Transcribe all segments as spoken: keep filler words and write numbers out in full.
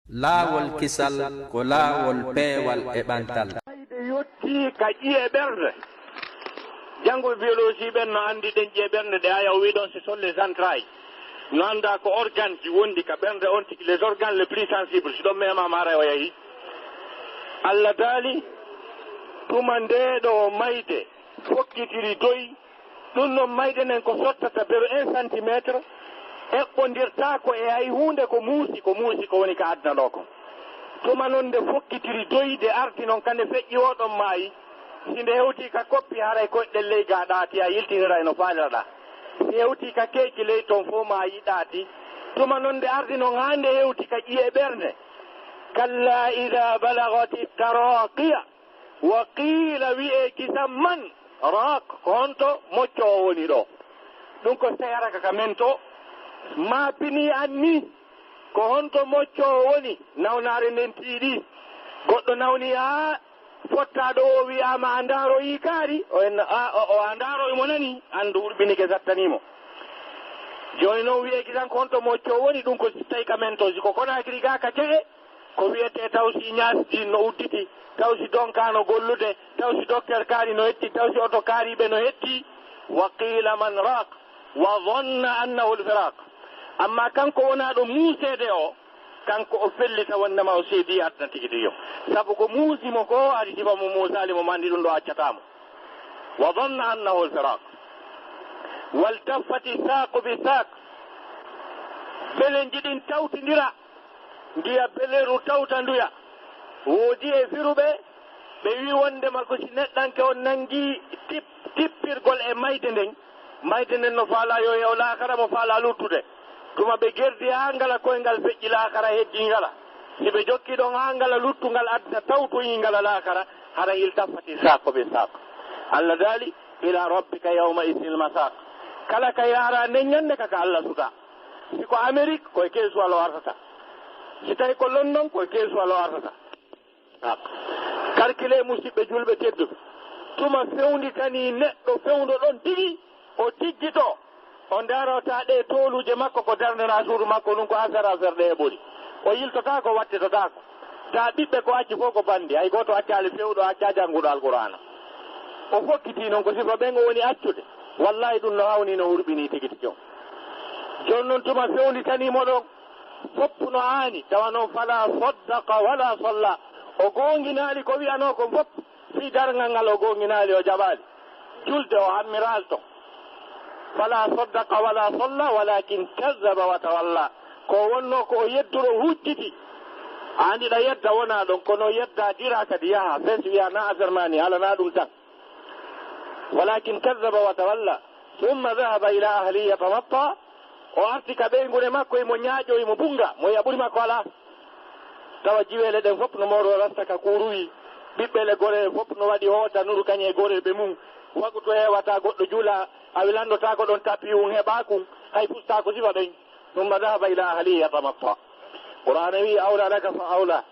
Laawol kisal ko laawol peewal e ɓantal. Ɓayde yottii ka ƴiye ɓernde. Jannguɓe biologie ɓen no anndi ɗen ƴiye ɓernde ɗe, aya o wi ɗon ce sont les entrailles. No anndaa ko organe ji wondi ka ɓernde on tigi, les organes les plus sensibles, si ɗon memaama haray o yahii. Allah daali, tuma ndee ɗoo mayde fokkitiri doy, ɗun non mayde nden ko sottata beru un centimetre, eɓɓondirtaako e hay huunde ko muusi, ko muusi ko woni ka aduna ɗoo kon. Tuma non nde fokkitiri doy, nde arti non ka nde feƴƴi oo ɗon maayi, si nde hewtii ka koppi haray koyɗe ley gaa ɗaati, a yiltiniray no faaliraɗaa. Si hewtii ka keeci ley ton fow maayi ɗaati. Tuma non nde arti non haa nde hewti ka ƴiye ɓernde. Kalla ida balagati taraqiya. Wa qiila wi'ee kisan man raaq, ko honto mocco o woni ɗoo? Ɗun ko seeraka ka men to. Maa pinii an nii, ko honto mocco o woni? Nawnaare nden tiiɗii. Goɗɗo nawni haa fottaaɗo o wi'aama a ndaaroyii kaari? O enna a o a ndaaroyi mo nani? An ndu urɓinike sattanii mo. Jooni non wi'ee kisan ko honto mocco o woni? Ɗun ko si tawi ka men to, si ko Konaakiri gaa ka ce'e. Ko wi'etee taw si ñaas diin no udditi, taw si donkaano gollude, taw si dokter kaari no hetti, taw si oto kaariiɓe no hetti. Wa qiila man raaq, wa dhanna annahu lfiraaq. Amma kanko wonaaɗo muuseede o, kanko o fellita wonndema o seedii aduna tigi tigi o. Sabu ko muusi mo ko, hari sifa mo muusaali mo, mandi ɗun ɗoo accataa mo. Wa dhanna annahu lfiraaq. Waltaffati saaqu bi saaq. Belenji ɗin tawtindira. Nduya beleru tawta nduya. Woodi e firuɓe, ɓe wi'i wonndema ko si neɗɗanke on nanngii tip-, tippirgol e mayde nden, mayde nden no faalaa yo yahu laakara, mo faalaa luttude. Tuma ɓe gerdi haa ngala koyngal feƴƴi laakara, heddii ngala. Si ɓe jokkii ɗon haa ngala luttungal aduna tawtoyii ngala laakara, hara iltaffati saaqu bi saaq. Allah daali, ila rabbika yawma idhin lmasaaq. Kala ka yaaraa nden ñannde ka, ka Allah sutaa. Si ko Amerik, ko e keesuwal o artata. Si tawi ko London, ko e keesuwal o artata. Kalkilee, musiɓɓe julɓe tedduɓe. Tuma fewnditanii neɗɗo fewndo ɗon tigi, o tiggitoo. O ndaaroo taa ɗee tooluuje makko ko darnanaa suudu makko, ɗun ko affaire affaire ɗe heɓori. O yiltotaako, o wattitotaako. Taa ɓiɓɓe ko acci fow ko banndi, hay gooto accaali fewɗo, accaa jannguɗo Alqur'aana. O fokkitii non ko sifa ɓen o woni accude. Wallaahi ɗun no hawnii, no hurɓinii tigi tigi on. Jooni non tuma fewnditanii mo ɗon, foppu no aani, tawa non falaa saddaqa walaa sallaa. O goonginaali ko wi'anoo kon fow, fii darngal ngal o goonginaali, o jaɓaali. Julde o hammiraali ton. Falaa saddaqa walaa sallaa, walaakin kazzaba wa tawallaa. Ko wonnoo ko o yedduro, o hucciti. A anndi ɗa yedda wonaa ɗon, kono yeddaa diraa kadi yahaa, fes wi'aa naa affaire maa nii, alanaa ɗun tan. Walaakin kazzaba wa tawallaa, summa dahaba ilaa ahlihi yatamattaa. O arti ka ɓeynguure makko, himo ñaaƴoo, himo bunnga, mo yi'a ɓuri makko alaa. Tawa jiweele ɗen fow no mooroo rasta ka kuuruwii, ɓiɓɓe le goree fow no waɗi hoota nuru kañe e goreeɓe mun. Wakutu heewataa goɗɗo juula, a wilandotaako ɗon, tapi un heɓaakun, hay fustaako sifa ɓen. Summa dahaba ilaa ahlihi yatamattaa. Qur'aana wi'i, awlaa laka fa awlaa.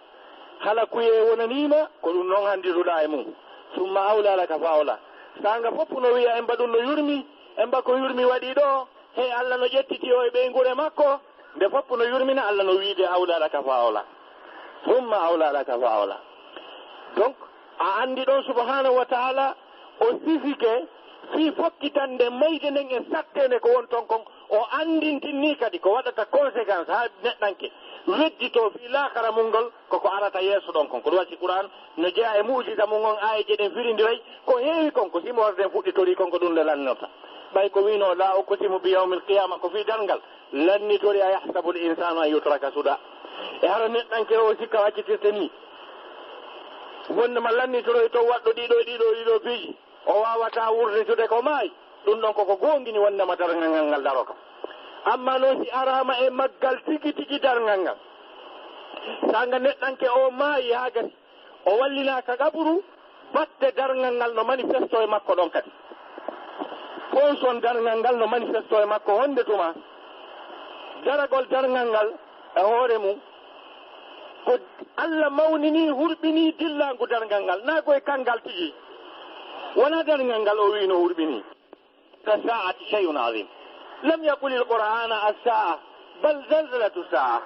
Hala kuyee wonanii ma, ko ɗun non hanndiruɗaa e mun. Summa awlaa laka fa awlaa. Saanga fow no wi'a, emba ɗun no yurmi, emba ko yurmi waɗi ɗoo. Hey, Allah no ƴettiti o e ɓeynguure makko, nde fow no yurmina, Allah no wi'ude, awlaa laka fa awlaa. Summa awlaa laka fa awlaa. Donc, a anndi ɗon, subhaanahu wa ta'aalaa, o sifike fii fokkitande mayde nden e satteende ko won ton kon. O anndintinii kadi ko waɗata conséquence haa neɗɗanke wedditoo fii laakara mun ngol, ko ko arata yeeso ɗon kon. Ko ɗun waɗi Qur'aan no jeyaa e mu'jiza mun on, aayeeje ɗen firindiray ko heewi kon, ko si moorde nden fuɗɗitorii kon, ko ɗun nde lannorta. Ɓay ko wi'unoo, laa uqsimu bi yawmil qiyaama, ko fii darngal lannitori, ayahsabu l insaanu an yutraka sudaa. E hara neɗɗanke o sikka o accitirte nii? Wonndema lannitoroyto waɗɗo ɗiɗo e ɗiɗo e ɗiɗo piiji, o waawataa wurnitude ko maayi? Ɗun ɗon ko ko goongini wonndema darngal ngal, ngal daroto. Amma non si araama e maggal tigi tigi darngal ngal, saanga neɗɗanke o maayi haa gasi, o wallinaa ka qaburu, batte darngal ngal no manifestoo e makko ɗon kadi. Fonction darngal ngal no manifestoo e makko honnde tuma? Daragol darngal ngal e hoore mun, ko Allah mawninii, hurɓinii dillaangu darngal ngal, naa ko e kanngal tigi. Wonaa darngal ngal o wi'i no hurɓinii. Ka saa'ati shay'un aziim. Lam yaqulil Qur'aana as-saa'a, bal zalzalatu saa'a.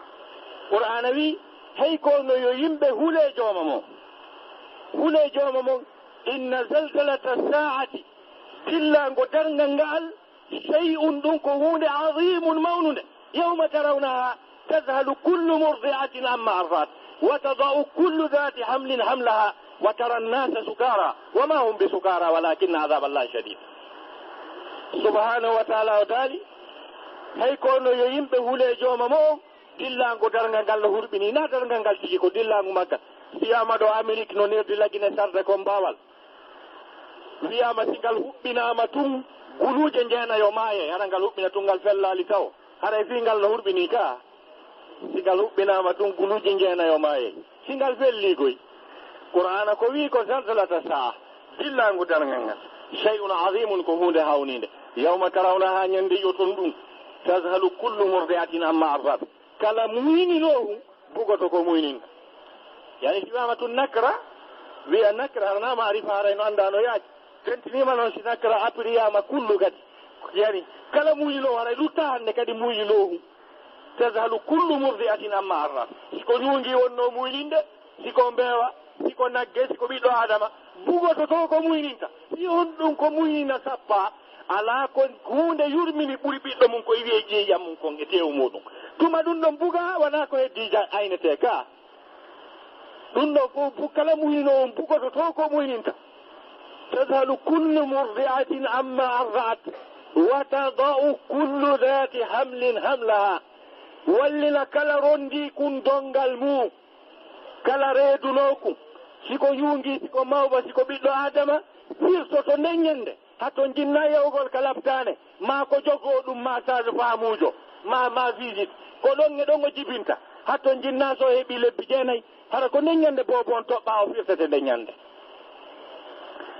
Qur'aana wi'i, Hey kono yo yimɓe hulee jooma mon. Hulee jooma mon. Inna zalzalata saa'ati, dillaango darngal ngal, shay'un, ɗum ko huunde, azimun, mawnunde. Yawma tarawnaha tazhalu kullu murdi'atin amma ardat, wa tada'u kullu dhati hamlin hamlaha, wa tara nnasa sukara, wa ma hum bi sukara, walakinna adhaba Allahi shadid. Subhanahu wa ta'ala o daali, hay kono yo yimɓe hulee jooma mo on, dillaango darngal ngal no hurɓini, na darngal ngal tigi ko dillaango maggal. Siyaama ɗo Amerik no nerdi lagine sarde kon mbaawal. Wiyaama si ngal huɓɓinaama tun, guluuje jeenayo maayay, hara ngal huɓɓina tun ngal fellaali tawo. Haray fii ngal no hurɓini ka. Si ngal huɓɓinaama tun, guluuje jeenayo maayay. Si ngal fellii koy. Qur'aana ko wi'i ko zalzalata saa, dillaango darngal ngal. Shay'un azimun, ko huunde hawniinde. Yawma tarawnaha, ñande yi'oton ɗum. Tazhalu kullu murdi'atin amma ardat. Kala muyninoohu bugoto ko muyninta. Yani si wiyaama tun nakra, wiya nakra, hara na maarifa, haray no anndaa no yaaji. Tentiniima noon si nakra appriyaama kullu kadi. Yani kala muyninoohu, haray lutta hannde kadi muyninoohu. Tazhalu kullu murdi'atin amma ardat. Si ko ñuungi wonnoo muyninde, si ko mbeewa, si ko nagge, si ko ɓiɗɗo Aadama, bugoto to ko muyninta. Si honɗum ko muynina sappa, alaa ko huunde yurmini ɓuri ɓiɗɗo mum ko iwi e ƴiiƴam mum kon e teewu muuɗum. Tuma ɗum ɗon buga, wanaa ko heddii ja-, aynetee ka. Ɗum ɗo fof bu-, kala muynoowo on bugoto to ko muyninta. Tazhalu kullu murdi'atin amma arda'at, wa tada'u kullu dhati hamlin hamlaha. Wallina kala rondii kun donngal mum. Kala reedunoo kun, si ko yuungi, si ko mawba, si ko ɓiɗɗo Aadama, firtoto nden ñande. Hato jinnaa yahugol ka laptaane, maa ko jogoo ɗum, maa sage-femme-uujo, maa, maa visite. Ko ɗon e ɗon o jibinta. Hato jinnaa so o heɓii lebbi jeenayi, hara ko nden ñande boobo on toɓɓaa, o firtete nden ñande.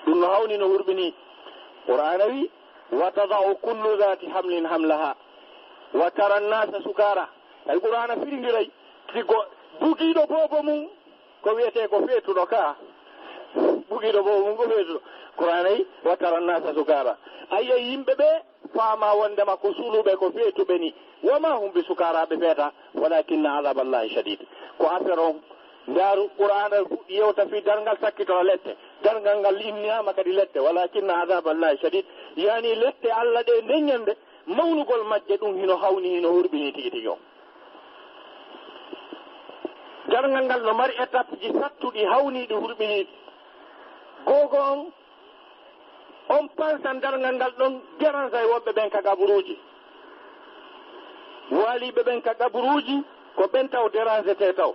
Ɗum no hawni no hurɓini. Qur'aana wi, "Wa tada'u kullu dhati hamlin hamlaha, wa tara nnasa sukara." Tawi Qur'aana firindiray, si ko bugiiɗo boobo mum, ko wiyetee ko feetuɗo ka. Bugiiɗo boobo mum ko feetuɗo. Qur'aana wi, "Wa tara nnasa sukara." Ayi, ayi, yimɓe ɓe faama wondema ko suluɓe, ko feetuɓe ni. Wa ma hum bi sukara, ɓe feeta, walakinna adhaba Allahi shadid. Ko affaire on, ndaaru Qur'aana fu-, yewta fii darngal, sakkitoro lette. Darngal ngal inniyaama kadi lette, walakinna adhaba Allahi shadid. Yani lette Alla ɗe nden ñande, mawnugol majje ɗum hino hawni, hino hurɓini tigi tigi on. Darngal ngal no mari étape ji sattuɗi, hawniiɗi, hurɓiniiɗi. Googo on, on pansan darngal ngal ɗon dérange wonɓe ɓen ka gaburuuji. Waaliiɓe ɓen ka gaburuuji, ko ɓen taw dérange tee taw.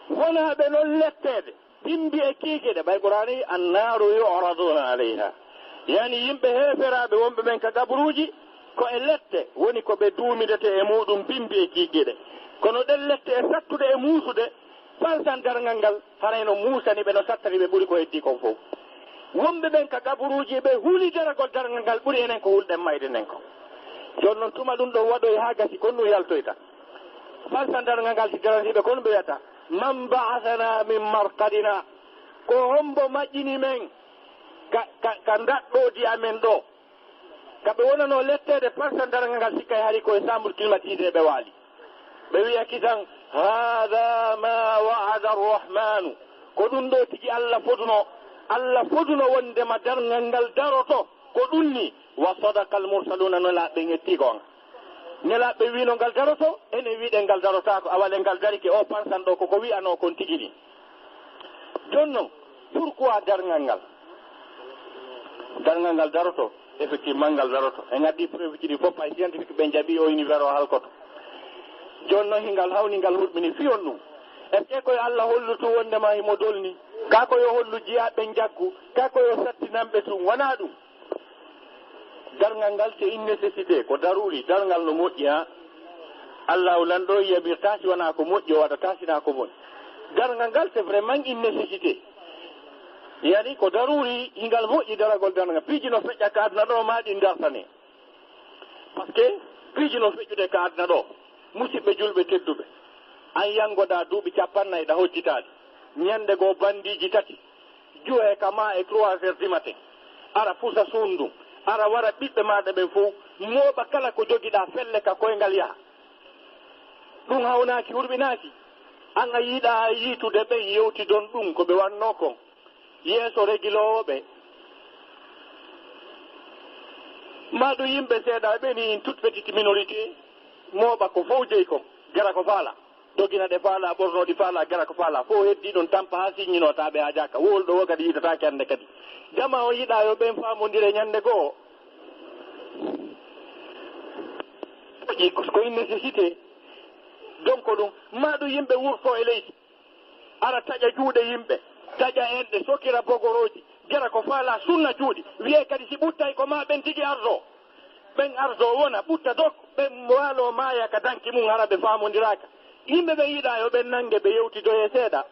Wonaa ɓe non letteede. Bimbi e kiikiiɗe, ɓay Qur'aani, "Annaaru yu'raduuna alayha." Yani yimɓe heeferaaɓe wonɓe ɓen ka gaburuuji, ko e lette woni ko ɓe duumidete e muuɗum, bimbi e kiikiiɗe. Kono ɗen lette e sattude e muusude, pansan darngal ngal, haray no muusani ɓe, no sattani ɓe ɓuri ko heddii kon fow. Wonɓe ɓen ka gaburuuji, ɓe huli daragol darngal ngal ɓuri enen ko hulɗen mayde nden kon. Jooni non tuma ɗum ɗon waɗoy haa gasi, kon ɗum yaltoyta. Pansan darngal ngal si daraniiɓe kon ɓe wiyata, "Man ba'athana min marqadina?" Ko hombo maƴƴini men ka, ka, ka ndaɗɗoodi amen ɗo? Ka ɓe wonanoo letteede, pansan darngal ngal, sikkay hari ko e chambre climatisé ɓe waali. Ɓe wiya kisan, "Haadha ma wa'ada arrahmanu." Ko ɗum ɗo tigi Alla foduno. Alla foduno wondema darngal ngal daroto. Ko ɗum ni, "Wa sadaqa al-mursaluna", nelaaɓe ɓen heddii goonga. Nelaaɓe ɓe wiino ngal daroto, enen wiɗen ngal darotaako, awa le ngal darike, o pansan ɗo koko wi'anoo kon tigi ni. Jooni non, pourquoi darngal ngal? Darngal ngal daroto, effectivement ngal daroto. En addi preuve ji ɗi fof, hay scientifique ɓe jaɓi o univers o halkoto. Jooni non hingal hawni ngal hurɓini fii on ɗum. Est-ce que koye Alla hollutu wondema himo dolni? Kaa ko yo hollu jiyaaɓe njaggu? Kaa ko yo sattinanɓe tun? Wonaa ɗum. Darngal ngal, c'est une nécessité, ko daruuri, darngal no moƴƴi, haa Allaahu Lanɗo yamir taasi wonaa ko moƴƴi, o waɗa taasi naa ko boni. Darngal ngal, c'est vraiment une nécessité. Yani ko daruuri, hingal moƴƴi daragol darngal. Piiji no feƴƴa ka aduna ɗo, maa ɗin dartane. Parce que piiji no feƴƴude ka aduna ɗo, musiɓɓe julɓe tedduɓe, an yangoɗaa duuɓi cappannayi ɗa hojjitaali, ñande goo bandiiji tati, juwe ka maa e trois heures du matin, ara fusa suundun, ara wara ɓiɓɓe maaɗa ɓen fow, mooɓa kala ko jogiɗaa, felle ka koyngal yaha. Ɗum hawnaaki, hurɓinaaki. An a yiɗaa yiitude ɓen yewtidon ɗun ko ɓe wannoo kon yeeso regiloowo ɓe. Maa ɗun yimɓe seeɗa ɓe ni, une toute petite minorité, mooɓa ko fow jeyi kon, gara ko faalaa. Dogina ɗe faalaa, ɓornoo ɗi faalaa, gara ko faalaa. Fow heddii ɗon tampa haa siññinoo, taa ɓe haajaaka. Wowluɗo woo kadi yiitataake hannde kadi. Jamaa on yiɗaa yo ɓen faamondire ñannde goo. Ko une nécessité. Donc ko ɗun, maa ɗun yimɓe wurtoo e leydi, ara taƴa juuɗe yimɓe, taƴa enɗe, sokira bogorooji, gera ko faalaa sunna cuuɗi, wi'ee kadi si ɓuttay ko maa ɓen tigi ardoo. Ɓen ardoo wona, ɓutta dok, ɓen waaloo maaya ka danki mun, hara ɓe faamondiraaka. Yimɓe ɓen yiɗaa yo ɓen nannge, ɓe yewtidoyee seeɗa.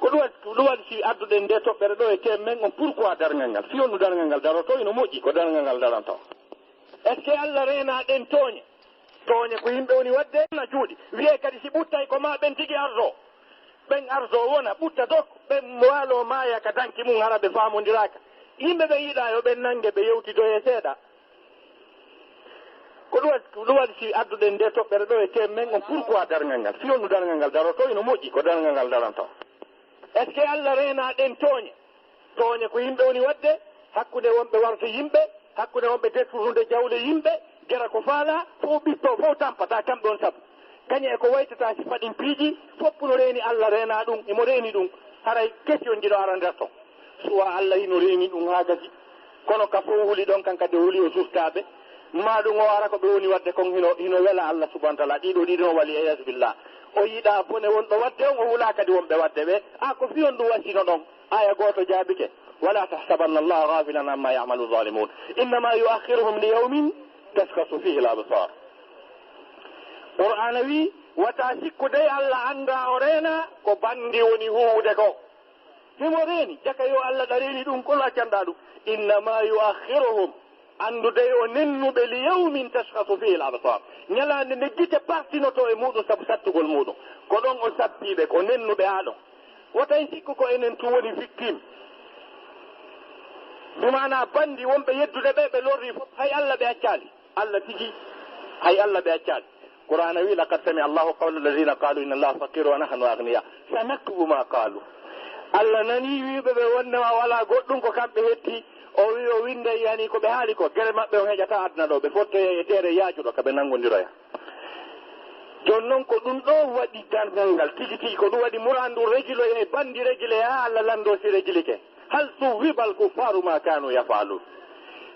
Ko ɗun waɗi, ko ɗun waɗi si adduɗen ndee toɓɓere ɗoo e thème men on, pourquoi darngal ngal? Fii honɗun darngal ngal darotoo, hino moƴƴi ko darngal ngal darantoo. Est-ce que Alla reenaa ɗen tooñe? Tooñe ko yimɓe woni waɗde na cuuɗi. Wi'ee kadi si ɓuttay ko maa ɓen tigi ardoo. Ɓen ardoo wona, ɓutta dok, ɓen waaloo maaya ka danki mun, hara ɓe faamondiraaka. Yimɓe ɓen yiɗaa yo ɓen nannge, ɓe yewtidoyee seeɗa. Ko ɗun waɗi, ko ɗun waɗi si adduɗen ndee toɓɓere ɗoo e thème men on, pourquoi darngal ngal? Fii honɗun darngal ngal darotoo, hino moƴƴi ko darngal ngal darantoo. Est-ce que Alla reenaa ɗen tooñe? Tooñe ko yimɓe woni waɗde, hakkunde wonɓe warde yimɓe, hakkunde wonɓe dettude jawle yimɓe, gera ko faalaa, fow ɓittoo, fow tampa, taa kamɓe on sabu. Kañe e ko waytataa si faɗin piiji, fow no reeni Alla reenaa ɗun, himo reeni ɗun. Haray question ji no ara nder ton. Suwa Alla hino reeni ɗun haa gasi. Kono ka fow huli ɗon, kan kadi o huli o sustaaɓe. Maa ɗun o ara ko ɓe woni waɗde kon hino, hino wela Alla subhanahu wa ta'ala. Ɗiɗo, ɗiɗo no wali, iyaazu billah. O yiɗaa bone wonɗo waɗde on, o hulaa kadi wonɓe waɗde ɓe. A ko fii honɗun wasino ɗon? Aya gooto jaabike. ولا تحسبن الله غافلا عما يعمل الظالمون إنما يؤخرهم ليوم تشخص فيه الأبصار. Qur'aana wi'i, wata sikku dey Alla anndaa o reenaa ko banndi woni huuwude ko. Himo reeni, jaka yo Alla ɗa reeni ɗun, ko laccanɗaa ɗun. إنما يؤخرهم. Anndu dey o nennu ɓe, ليوم تشخص فيه الأبصار. Ñalaande nde gite partinotoo e muuɗun sabu sattugol muuɗun. Ko ɗon o sabbii ɓe, ko nennu ɓe haa ɗon. Wata en sikku ko enen tun woni victime. Bi maanaa banndi wonɓe yeddude ɓe, ɓe lorri fow, hay Alla ɓe accaali. Alla tigi, hay Alla ɓe accaali. Qur'aana wi'i, لقد سمع الله قول الذين قالوا إن الله فقير ونحن أغنياء سنكتب ما قالوا. Alla nanii wi'uɓe ɓe wonndema walaa goɗɗun ko kamɓe hetti. O wi'i o winnday yani ko ɓe haali ko. Gere maɓɓe on heƴataa aduna ɗoo. Ɓe fottoyay e teere yaajuɗo ka ɓe nanngondiroya. Jooni non ko ɗun ɗoo waɗi darngal ngal tigi tigi. Ko ɗun waɗi muraadu ndu regiloyee, banndi regilee haa Alla lanndoo si regilike. هل ثوب الكفار ما كانوا يفعلون.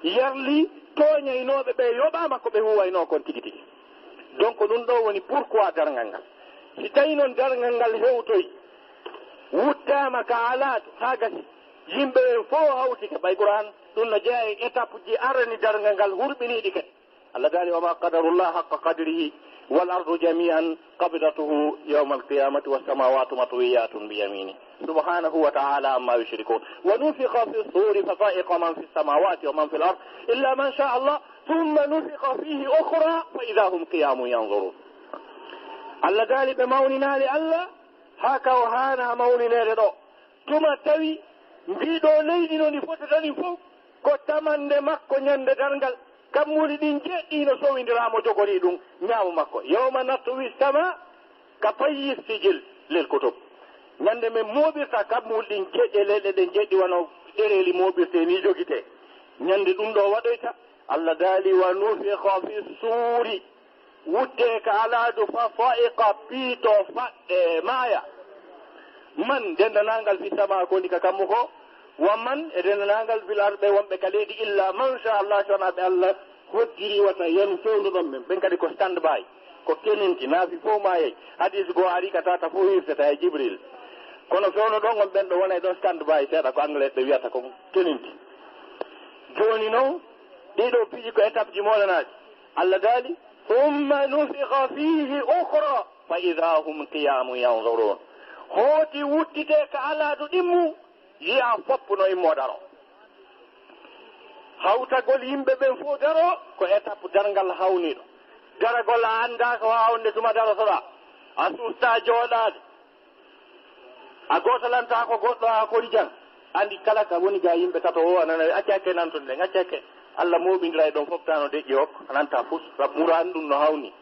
Yarli tooñaynooɓe ɓe yoɓaama ko ɓe huuwaynoo kon tigi tigi. Donc ɗun ɗoo woni pourquoi darngal ngal. Si tawii non darngal ngal hewtoyi, wuttaama ka alaa to haa gasi, yimɓe ɓen fow hawtike, ɓay Qur'aan ɗun no jeyaa e étape ji arani darngal ngal, hurɓiniiɗi kadi. Alla daali, وما قدروا الله حق قدره والأرض جميعا قبضته يوم القيامة والسماوات مطويات بيمينه سبحانه وتعالى عما يشركون. ونفخ في الصور فصعق من في السماوات ومن في الأرض إلا من شاء الله ثم نفخ فيه أخرى فإذا هم قيام ينظرون. Alla daali ɓe mawninaali Alla, haa ka o haanaa mawnineede ɗoo. Tuma tawi ndii ɗoo leydi no ndi fotata ndin fow, ko tamannde makko ñande darngal. Kammuuli ɗin jeɗɗi hino sowindiraa mo jogorii ɗun ñaamo makko. يوم نطوي السماء كطي السجل للكتب. Ñande men mooɓirta kammuuli ɗin jeɗɗi e leyɗe ɗen jeɗɗi wano ɗereeli mooɓirtee nii jogitee. Ñande ɗun ɗoo waɗoyta, Alla daali, ونفخ في الصور. Wuttee ka alaadu, فصعق, piitoo, faɗɗee, maaya. من, denndaangal, في السماء ko woni ka kammu ko, ومن, e denndaangal, في الأرض, ɓe wonɓe ka leydi, إلا من شاء الله, si wanaa ɓe Alla hoddiri wata yanu fewndo ɗon men. Ɓen kadi ko stand by, ko keninti, naafi fow maayay. Hadiis goo arii ka tata fow hirtata e Jibril. Kono fewndo ɗon on ɓen ɗo wonay ɗon stand by seeɗa, ko anglais ɓe wi'ata kon keninti. Jooni non, ɗii ɗoo piiji ko étape ji moolanaaɗi. Alla daali, ثم نفخ فيه أخرى فإذا هم قيام ينظرون. Hooti wuttitee ka alaadu ɗimmu, yi'aa fow no immoo daroo. Hawtagol yimɓe ɓen fow daroo, ko étape darngal hawniiɗo. Daragol a anndaa ko hawnde tuma darotoɗaa. A sustaa jooɗaade. A gootalantaako goɗɗo haa kori jan. Anndi kala ka woni ga yimɓe tato o, a nana, "Acca hakke nanton ɗen, acca hakke." Alla mooɓindiray ɗon fof, taa no deƴƴi hok, a nanta fus, sabu muraadu ɗum no hawni.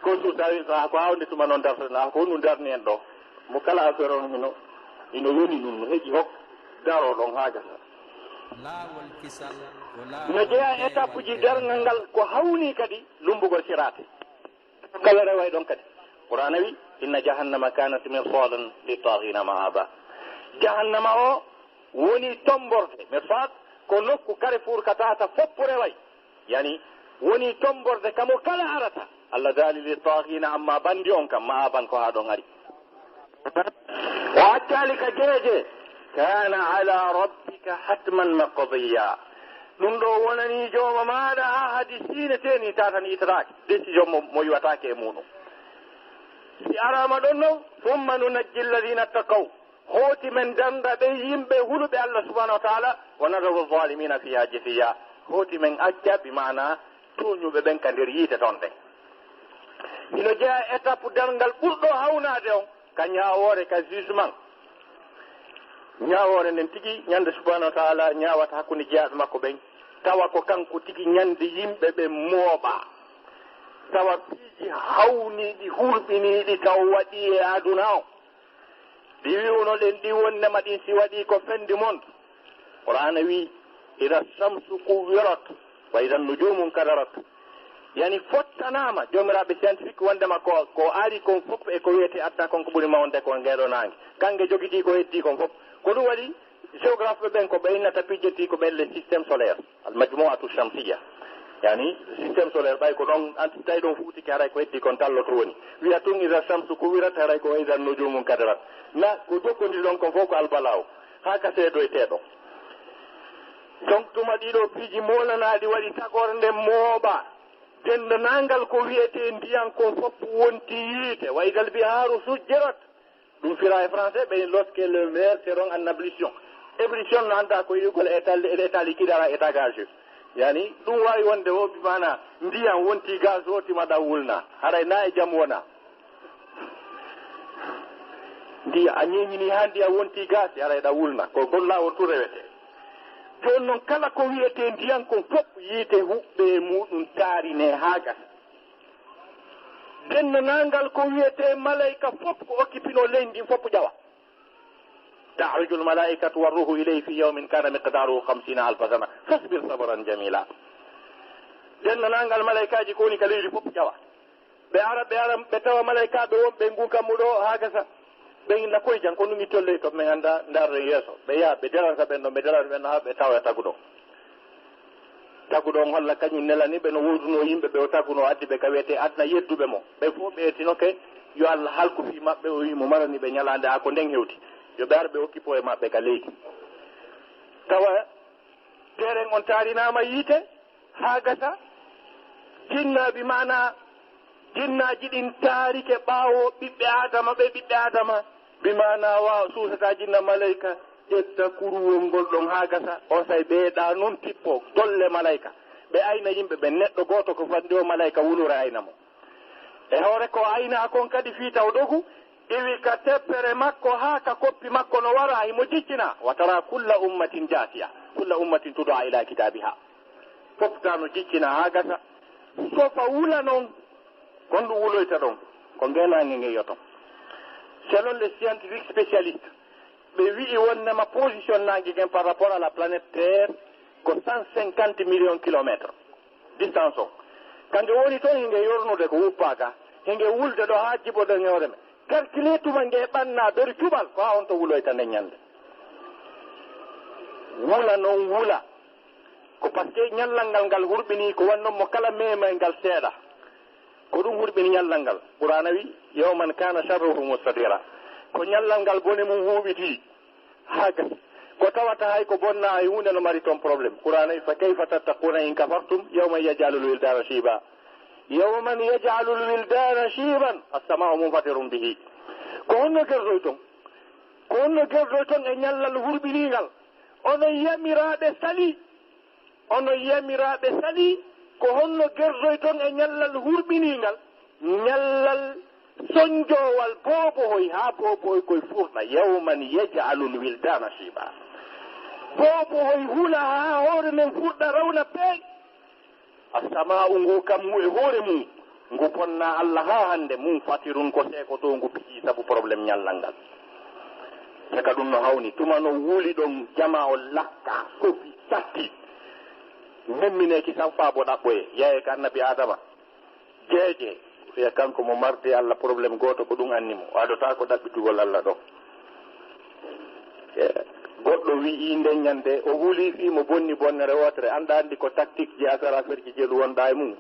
Ko so tawi ko, ko awnde tuma noon dartana, ko honɗum darni en ɗo? Mo kala affaire on hino, hino woni ɗum, no heƴi hok, daro ɗon haa gasa. Laawol kisal ko laawol No jeyaa étape ji darngal ngal ko hawni kadi lumbugol siraate. Kala reway ɗon kadi. Qur'aana wi, "Inna jahannama kanat mirsadan littagina ma'aba." Jahannama o woni tomborde, mirsad ko nokku carrefour ka tata foppu reway. Yani, woni tomborde kamo kala arata. Allah daali littagina, amma bandi on kam ma'aban ko haa ɗon ari. O accaali ka jeeje. Kana ala rabbika hatman maqdiya. Ɗum ɗo wonani jooma maaɗa haa hadi siine teeni tatan itataake. Décision mo, mo iwataake e muɗum. Si araama ɗon non, summa nunajji alladhina taqaw. Hooti men darnda ɓe yimɓe huluɓe Allah subhanahu wa ta'ala, wa nadaru zalimina fiha jithiya. Hooti men acca bi maana tooñuɓe ɓen ka nder yiite ton ɗen. Hino jeyaa étape darngal ɓurɗo hawnaade on, ka ñaawoore, ka jugement. Ñaawoore nden tigi, ñande subhanahu wa ta'ala ñaawata hakkunde jeyaaɓe makko ɓen, tawa ko kanko tigi ñande yimɓe ɓen mooɓa. Tawa piiji hawniiɗi, hurɓiniiɗi taw waɗi e aduna on. Ɗi wi'uno ɗen ɗi wonnema ɗin si waɗi ko fin du monde. Qur'aana wi, "Ida shamsu kuwirat, wa ida nujumu nkadarat." Yani fottanaama, joomiraaɓe scientifique wondema ko, ko ari kon fof e ko wiyete aduna kon ko ɓuri mawnde ko ngeeɗo naange. Kange jogitii ko heddii kon fof. Ko ɗum waɗi géographe ɓe ɓen ko ɓe innata pijjeti ko ɓen les systèmes solaires. Al majmu'atu shamsiyya. Yani système solaire ɓay ko ɗon, an tawi ɗon fuutike haray ko heddi kon talloto woni. Wiya tun ida shamsu kuwirat haray ko ida nujumu nkadarat. Na ko jokkondiri ɗon kon fof ko albalaw. Haa ka seedoyteeɗo. Donc tuma ɗiɗo piiji moolanaɗi waɗi tagore nde mooɓa. Dendanangal ko wiyete ndiyan kon fof wonti yiite. Wa idal biharu sujjirat. Ɗum fira e français ɓe lorsque le mer seron en ébullition. Ébullition no annda ko yiɗugol état, état liquide ala état gazeuse. Yani ɗum wawi wonde o bi mana ndiyan wonti gaz o tima ɗa wulna. Haray na e jam wona. Ndiya a ñeñini ha ndiya wonti gaz haray ɗa wulna. Ko gol lawol tu rewete. Joni noon kala ko wiyete ndiyan kon fof yiite huɓɓe e muɗum taarine ha gasa. Dennanangal ko wiyete malayka fof ko occupino leydi ndin fof ƴawa. Ta'ruju al-malaikatu war-ruhu ilayhi fi yawmin kana miqdaruhu khamsina alfa sana fasbir sabran jamila. Dennanangal malaykaaji ko woni ka leydi fof ƴawa. Ɓe ara, ɓe ara, ɓe tawa malaykaaɓe wonɓe e ngun kammu ɗo haa gasa. Ɓe inna koy jan ko ɗum ittol ley to min annda ndarren yeeso. Ɓe yaha ɓe daranta ɓen ɗon, ɓe daranta ɓen ɗon haa ɓe tawa taguɗo. Taguɗo on holla kañum nelani ɓe no woodunoo yimɓe ɓe o tagunoo addi ɓe ka wiyetee aduna yedduɓe mo. Ɓe fof ɓe etinoke yo Allah halku fii maɓɓe, o wii mo marani ɓe ñalaande haa ko nden hewti. Yo ɓe ar ɓe okkipoo e maɓɓe ka leydi. Tawa teeren on taarinaama yiite haa gasa. Jinnaaɓi maanaa jinnaaji ɗin taarike ɓaawo ɓiɓɓe Aadama ɓe ɓiɓɓe Aadama. Bi maanaa waawa suusataa jinna malayka ƴetta kuruwol ngol ɗon haa gasa, onsay ɓe ɗa non tippo dolle malayka. Ɓe ayna yimɓe ɓen, neɗɗo gooto ko fandi o malayka wulure ayna mo. E hoore ko ayna kon kadi fii taw dogu, iwi ka teppere makko haa ka koppi makko no wara, himo jiccina. Wa tara kulla ummatin jaasiya, kulla ummatin tudaa ila kitaabiha. Fof ka no jiccina haa gasa. Sofa wula non, kon ɗum wuloyta ɗon, ko ngeenaange nge yoton. Selon les scientifiques spécialistes, ɓe wi'i wonnema position naange gen par rapport à la planète Terre ko cent cinquante millions kilomètres distance on. Kange woni ton hinge yornude ko wuppaaka, hinge wulde ɗo haa jiboɗen e hoore men. Calculer tuma nge ɓanna beru cuɓal ko haa on to wuloyta nden ñande. Wula non wula. Ko parce que ñallal ngal ngal hurɓini ko wannon mo kala memaygal seeɗa. Ko ɗum hurɓini ñallal ngal. Qur'aana wi, "Yawman kana sharruhu mustatira." Ko ñallal ngal bone mum huuɓiti. Haa gasi. Ko tawata hay ko bonna hay huunde no mari ton problème. Qur'aana wi, "Fa kayfa tattaquna in kafartum yawman yaj'alul wildana shiba." Yawman yaj'alul wildana shiban. As-sama'u munfatirun bihi. Ko honno gerdoyton? Ko honno gerdoyton e ñallal hurɓiningal? Onon yamiraaɓe sali. Onon yamiraaɓe sali, ko honno gerdoyton e ñallal hurɓiningal? Ñallal sonjoowal boobohoy, haa boobohoy koy furɗa. Yawman yaj'alul wildana shiba. Boobohoy hula haa hoore men furɗa rawna peeg. Asamaa'u ngu kammu e hoore mum. Ngu bonna Allah haa hannde, munfatirun, ko seekotoongu piiji sabu problème ñallal ngal. Saka ɗum no hawni, tuma no wuli ɗon, jama o lakka, sofi, satti. Memmineeki saw faa bo ɗaɓɓoye, yaye ka annabi Aadama. Jeeje, wiya kanko mo marde Allah problème gooto, ko ɗum anni mo. O adotaako ɗaɓɓitugol Allah ɗo. E, goɗɗo wi'i nden ñande, o huli fii mo bonni bonnere wootere, annda anndi ko tactique ji affaire affaire ji jelu wonɗa e mum.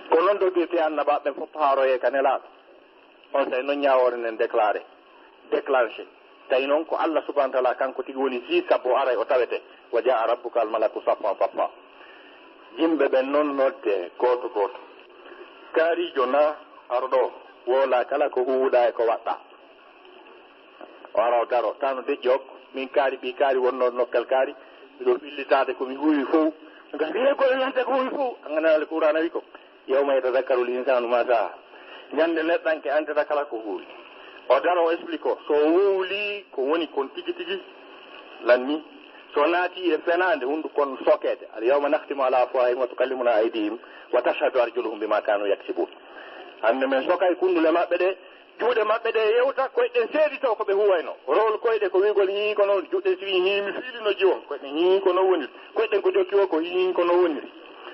Ko non dogirte annabaaɓe ɓen fof haaroye ka nelaaɗo. On sey non ñaawoore nden déclaré, déclenché. Tawi non ko Allah subhanahu wa ta'ala kanko tigi woni ji sabbo aray o tawete. Wa jaa rabbuka al malaku saffan saffa. Yimɓe ɓen non nodde gooto gooto. Kaarijo na aro ɗo, woola kala ko huuwuɗa e ko waɗɗa. O ara o daro, tano deƴƴi hokko. Min kaari, ɓii kaari wonno nokkel kaari. Miɗo fillitaade ko mi huuwi fow. Nga fiye ko nante ko huuwi fow. An ngana le Qur'ana wi ko. Yawma yatadakkaru l-insanu ma sa'a. Ñande neɗɗanke andata kala ko huuwi. O daro o explique o. So o wowli ko woni kon tigi tigi lanni. So naati e fenaande hunduko kon sokeede. Al yawma nakhtimu ala afwahihim wa tukallimuna aydihim wa tashhadu arjuluhum bima kanu yaksibun. Hannde men sokay kundule maɓɓe ɗe, juuɗe maɓɓe ɗe yewta, koyɗen seedito ko ɓe huwayno. Rowol koyɗe ko wi'gol hii ko non, juuɗe si hii mi fiilino jiwon, koyɗen hii ko non woniri. Koyɗen ko jokki o ko hii ko non woniri.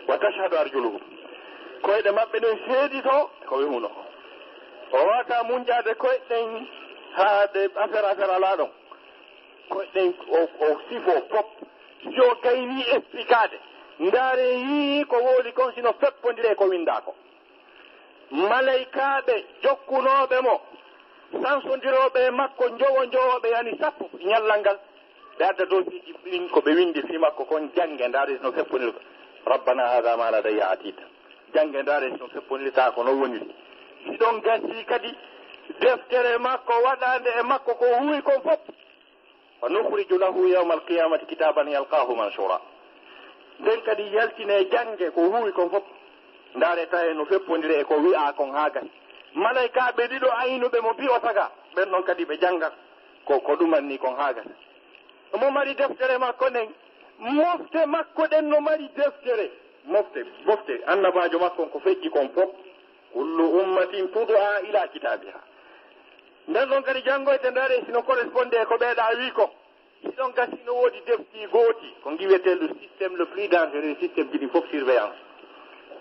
Wa tashhadu arjuluhum. Koyɗe maɓɓe ɗen seedito ko ɓe huno. O wata munjaade koyɗen haa de affaire affaire alaa ɗon. Koyɗen o, o sifo fop. Si o gayni expliquaade. Ndaare hii ko wowli kon sino feppondire ko windaa ko. Malaykaaɓe jokkunooɓe mo, sansodirooɓe e makko, njowo njowooɓe yani sappo ñallal ngal. Ɓe adda doosiji ɗin ko ɓe windi fii makko kon, jannge, ndaare no feppondirta. Rabbana hada ma ladayya atid. Jannge, ndaare no feppondirta ko no woniri. Si ɗon gasi kadi, deftere makko waɗaande e makko ko huwi kon fof. Wa nukhriju lahu yawma alqiyamati kitaban yalqahu manshura. Nden kadi yaltine jannge ko huwi kon fof. Ndaare tawi no feppondire e ko wi'a kon haa gasi. Malaykaaɓe ɗiɗo aynuɓe mo bi o taga. Ɓen non kadi ɓe jannga ko, ko ɗumanni kon haa gasi. Mo mari deftere makko nden, mofte makko ɗen no mari deftere. Mofte, mofte annabaajo makko on ko feƴƴi kon fof. Kullu ummatin tud'a ila kitabiha. Nden ɗon kadi janngoyte ndaare sino corresponde e ko ɓeeɗa wi ko. Si ɗon gasi no woodi defti gooti, ko ngi wi'etee le système le plus dangereux, système ji ɗi fof surveillance.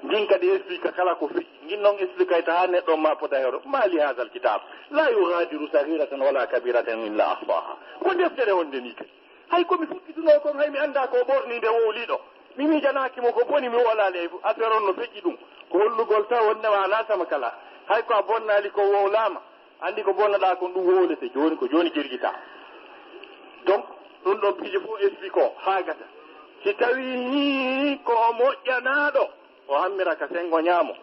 Ngin kadi explique kala ko feƴƴi. Ngin non explique ta haa neɗɗo on ma pota hewro. Ma li hadha al kitab. La yughadiru saghiratan wala kabiratan illa ahsaha. Ko deftere wonde ni kadi. Hay ko mi fuɗɗitunoo kon, hay mi anndaa ko o ɓornii nde wowliiɗo. Mi miijanaaki mo ko boni, mi wowlaali hay fof. Affaire on no feƴƴi ɗum. Ko hollugol taw wonde ma alaa sama kala. Hay ko a bonnaali ko wowlaama. Anndi ko bonnoɗaa kon ɗum wowlete jooni, ko jooni jirgitaa. Donc, ɗum ɗon piiji fof explique o haa gasa. Si tawii ko o moƴƴanaaɗo, o hammira ka senngo ñaamo.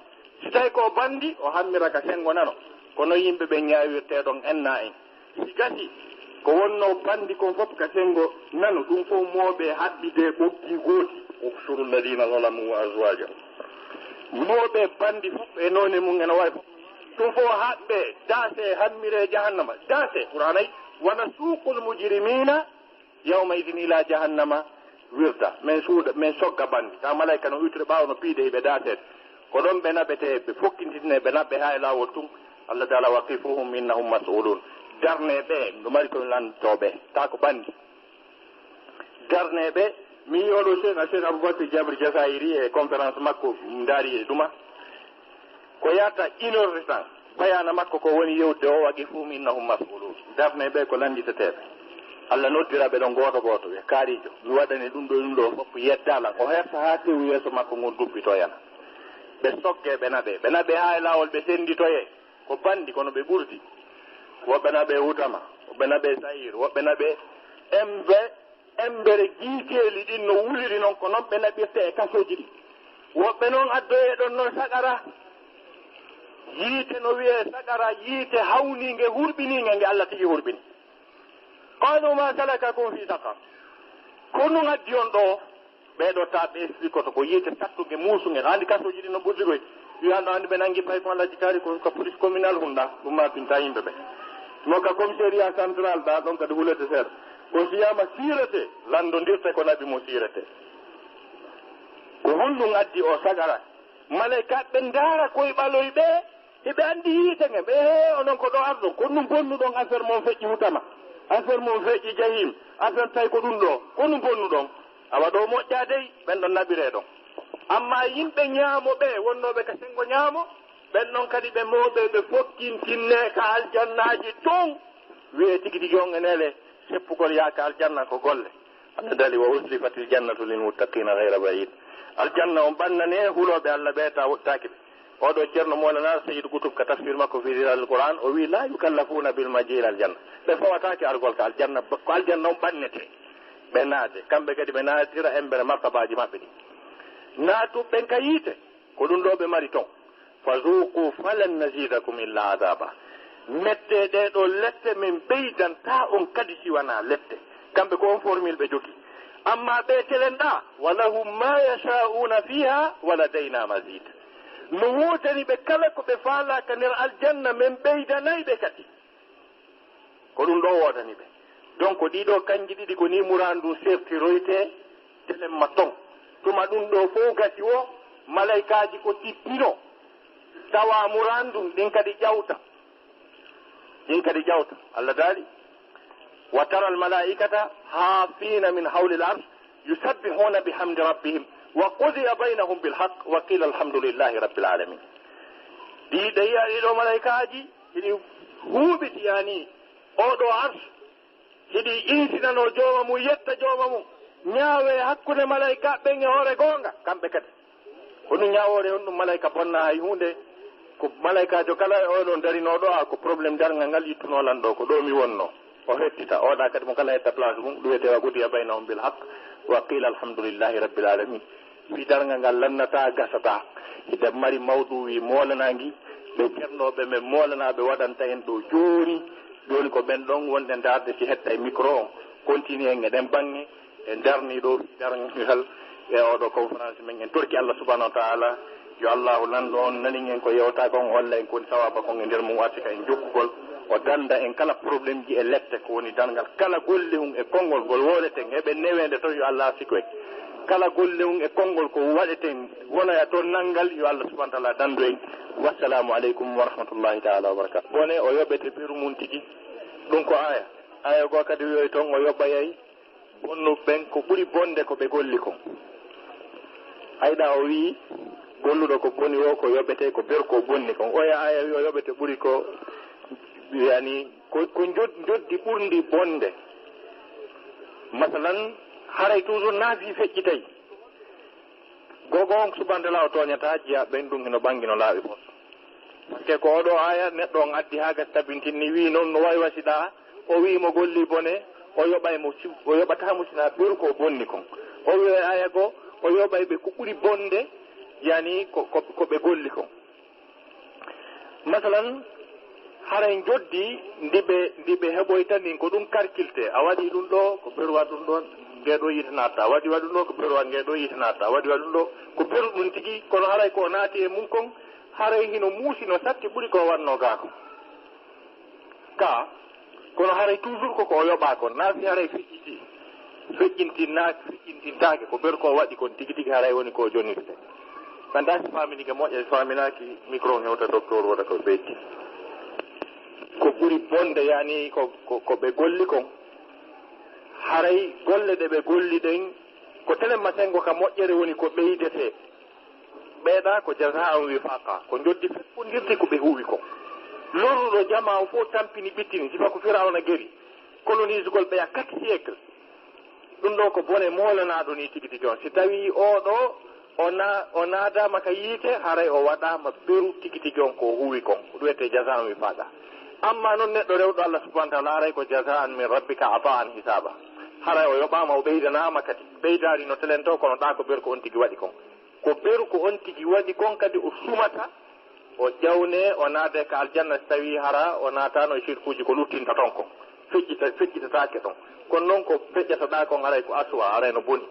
Si tawii ko o banndi, o hammira ka senngo nano. Kono yimɓe ɓen ñaawirtee ɗon enna en. Si gasi, ko wonnoo banndi kon fof ka senngo nano, ɗum fof mooɓe haɓɓidee ɓoggi gooti. Uhshuru alladhina zalamu wa azwajahum. Mooɓe banndi fof e noone mum ene waawi fof. Ɗum fof haɓɓee, daasee, hammiree jahannama. Daasee, Qur'aana wi, "Wa nasuqul mujrimina yawma idhin ila jahannama wirda." Men suuda, men sogga banndi. Tawa malayka no iwtude ɓaawo no piide hiɓe daaseede. Ko ɗon ɓe naɓetee, ɓe fokkintinee, ɓe naɓɓee haa e laawol tun. Allah taala, "Waqifuhum innahum mas'ulun." Darnee ɓe, no mari ko lanndotoo ɓe. Taa ko banndi. Darnee ɓe, mi yii oɗo Cheikh, Cheikh Aboubacar Jabir Jazairi e conférence makko, ndaari e ɗuma. Ko yahata une heure de temps. Bayaana makko ko woni yewtude o, "Waqifuhum innahum mas'ulun." Darnee ɓe ko lannditeteeɓe. Allah noddira ɓe ɗon gooto gooto, wiya, "Kaarijo, mi waɗani ɗum ɗo, ɗum ɗo fof, yeddaa lan." O hersa haa tew yeeso makko ngon duppitoo yana. Ɓe soggee, ɓe naɓee. Ɓe naɓee haa e laawol, ɓe sennditoyee. Ko banndi, kono ɓe ɓurdi. Woɓɓe naɓee wutama, woɓɓe naɓee sayir, woɓɓe naɓee embe, embere giiteeli ɗin no wuliri non, ko non ɓe naɓirta e kasooji ɗin. Woɓɓe non addoyee ɗon non saqara. Yiite no wiyee saqara, yiite hawniinge, hurɓiniinge, nge Allah tigi hurɓini. Qalu ma salakakum fi saqar. Ko nun addi on ɗo? Ɓee ɗo taa ɓe explique to ko yiite sattunge, muusunge. Andi kasooji ɗin no ɓurdi koy. Wi'an ɗo andi ɓe nangi pay ko Alhaji Kaari ko, ko police communal hunɗa. Ɗum ma pinta yimɓe ɓe. No ka commissariat central ɗa ɗon kadi hulete seeɗa. Ko si yama siirete, landondirte ko naɓi mo siirete. Ko honɗum addi o sagara? Malaykaaɓe ɓe ndaara koye ɓaloy ɓe, hiɓe anndi yiite ngen. Ɓe, "Hee, onon ko ɗo arɗon, ko ɗum bonnuɗon, affaire mon feƴƴi hutama, affaire mon feƴƴi jahim, affaire tawi ko ɗum ɗo, ko ɗum bonnuɗon." Awa ɗo moƴƴa dey, ɓen ɗon naɓiree ɗon. Amma yimɓe ñaamo ɓe, wonnooɓe ka senngo ñaamo, ɓen ɗon kadi ɓe mooɓe, ɓe fokkintinne ka aljannaaji ton. Wi'e tigi tigi on e nele, seppugol yaaka aljanna ko golle. Allah dali, "Wa uzlifatil jannatu lil muttaqina ghayra ba'id." Aljanna on ɓannane hulooɓe Allah ɓe, ta woɗɗitaaki ɓe. Oɗo Ceerno Mawlana Sayyid Qutb ka tafsir makko fi Zilalil Qur'an, o wi, "La yukallafuna bil majii ilal janna." Ɓe fawataake argol ka aljanna, ko aljanna on ɓannete. Ɓe naate, kamɓe kadi ɓe naatira embere martabaaji maɓɓe ɗi. Naatu ɓen ka yiite, ko ɗum ɗo ɓe mari ton. "Fazuqu falan nazidakum illa azaba." Mette ɗee ɗo lette, min ɓeydantaa on kadi si wanaa lette. Kamɓe ko on formule ɓe jogi. Amma ɓe telenɗaa, "Wa lahum ma yasha'una fiha wa ladayna mazid." No woodani ɓe kala ko ɓe faalaa ka nder aljanna, men ɓeydanay ɓe kadi. Ko ɗum ɗo woodani ɓe. Donc, ɗiɗo kanji ɗiɗi ko ni murandu sertiroyte, telemma ton. Tuma ɗum ɗo fof gasi o, malaykaaji ko tippino. Tawa murandu ɗin kadi ƴawta. Ɗin kadi ƴawta. Allah daali, "Wa tara al malaikata hafina min hawli al arsh yusabbihuna bihamdi rabbihim wa qudiya baynahum bil haqq wa qila alhamdulillahi rabbil alamin." Ɗi, ɗe yiya ɗiɗo malaykaaji, hiɗi huuɓiti, yani, oɗo arsh, hiɗi insinano jooma mum, yetta jooma mum, ñaawe hakkunde malaykaaɓe ɓen e hoore goonga, kamɓe kadi. Ko ɗum ñaawoore on, ɗum malayka bonna hay huunde. Ko malaykaajo kala e oɗon darinooɗo, a ko problème darngal ngal yittunoo lan ɗo, ko ɗo mi wonno. O hettita, oɗa kadi mo kala hetta place mum, ɗum wiyetee wa qudiya baynahum bil haqq, wa qila alhamdulillahi rabbil alamin. Fii darngal ngal lannataa, gasataa. Hiɗen mari mawduuji moolanaangi, ɓe ceernooɓe men moolanaaɓe waɗanta en ɗo jooni. Jooni ko ɓen ɗon wonɗen ndaarde si hetta e micro on. Continue en e ɗen baŋŋe, en darnii ɗo fii darngal e oɗo conférence men. En torki Allah subhanahu wa ta'ala, yo Allahu lanɗo on nanin en ko yewtaa kon, o holla en ko woni sawaaba kon e nder mum, o arti ka en jokkugol, o dannda en kala problème ji e lette, ko woni darngal kala golle hun e konngol ngol wowleten, heɓen neweende ton, yo Allah arsiku en. Kala golle hun e konngol ko waɗeten, wonoya ton nanngal, yo Allah subhanahu wa ta'ala danndu en. Wassalamu aleykum wa rahmatullahi ta'ala wa barakatuh. Bone o yoɓete beru mum tigi. Ɗum ko aya. Aya goo kadi wi'oy ton o yoɓayay bonnu ɓen ko ɓuri bonde ko ɓe golli kon. Ayɗa o wi'i, golluɗo ko boni o, ko yoɓete ko beru ko bonni kon. Oya aya wi o yoɓete ɓuri ko, yani, ko, ko njod-, njoddi ɓurndi bonde. Masalan, haray toujours naafi feƴƴitay. Gogo on subhanahu wa ta'ala o tooñataa, jiya ɓen ɗum hino ɓangi no laaɓi fof. Parce que ko oɗo aya neɗɗo on addi haa gasi tabintinni, wi noon no wawi wasiɗa, o wi mo golli bone, o yoɓay mo si-, o yoɓata mo sina ɓeru ko bonni kon. O wi e aya goo, o yoɓay ɓe ko ɓuri bonde, yani ko, ko, ko ɓe golli kon. Masalan, haray njoddi ndi ɓe, ndi ɓe heɓoyta ndin, ko ɗum karkilte. A waɗi ɗum ɗo, ko beru waɗi ɗum ɗo, nge ɗo yiite natta. A waɗi, waɗi ɗum ɗo, ko beru waɗi nge ɗo yiite natta. A waɗi, waɗi ɗum ɗo, ko beru ɗum tigi, kono haray ko o naati e mum kon, haray hino muusi, no satti ɓuri ko o waɗno gaa kon. Ka, kono haray toujours ko ko o yoɓa kon, na si haray feƴƴiti, feƴƴintinnaaki, feƴƴintintaake, ko beru ko o waɗi kon tigi tigi haray woni ko o jonirte. Kanta si faminike moƴƴa, si faminaaki, micro on hewta docteur wota ko ɓeydi. Ko ɓuri bonde yani ko, ko, ko ɓe golli kon. Haray golle ɗe ɓe golli ɗen, ko telen masengo ka moƴƴere woni ko ɓeydete. Ɓeeɗa ko jazaan wifaqa, ko njoddi feppondirdi ko ɓe huuwi kon. Lorruɗo jamaa o fof tampini ɓittini, sifa ko Firawna geri, colonisugol ɓeya quatre siècle. Ɗum ɗo ko bone moolanaaɗo ni tigi tigi on. Si tawi oɗo o na-, o naadaama ka yiite, haray o waɗaama beru tigi tigi on ko o huuwi kon. Ko ɗum wiyetee jazaan wifaqa. Amma noon neɗɗo rewɗo Allah subhanahu wa ta'ala, haray ko jazaan min rabbika ataan hisaaba. Haray o yoɓaama, o ɓeydanaama kadi. Ɓeydaari no telen to, kono ɗa ko beru ko on tigi waɗi kon. Ko beru ko on tigi waɗi kon kadi o sumata, o ƴawne, o naade ka aljanna si tawi hara o naatano e sirkuuji ko luttinta ton kon. Feƴƴita-, feƴƴitataake ɗon. Kono noon ko feƴƴata ɗa kon haray ko aswa, haray no boni.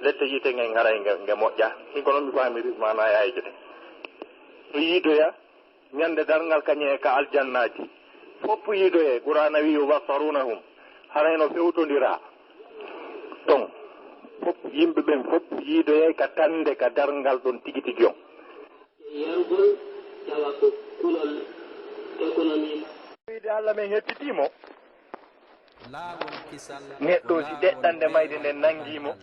Lette yiite ngen haray nge, nge moƴƴa. Min ko noon mi faamiri maana e ayje ɗen. No yiidoya ñande darngal kañe e ka aljannaaji. Fof yiidoya, Qur'aana wi, "Yubasarunahum." Haray no fewtondira ton. Fof, yimɓe ɓen fof yiidoyay ka tande ka darngal ɗon tigi tigi on. Yarugol tawa ko kulol ekonomi. Wiide Allah men heppitii mo. Laawol kisal. Neɗɗo si deɗɗande mayde nden nangii mo,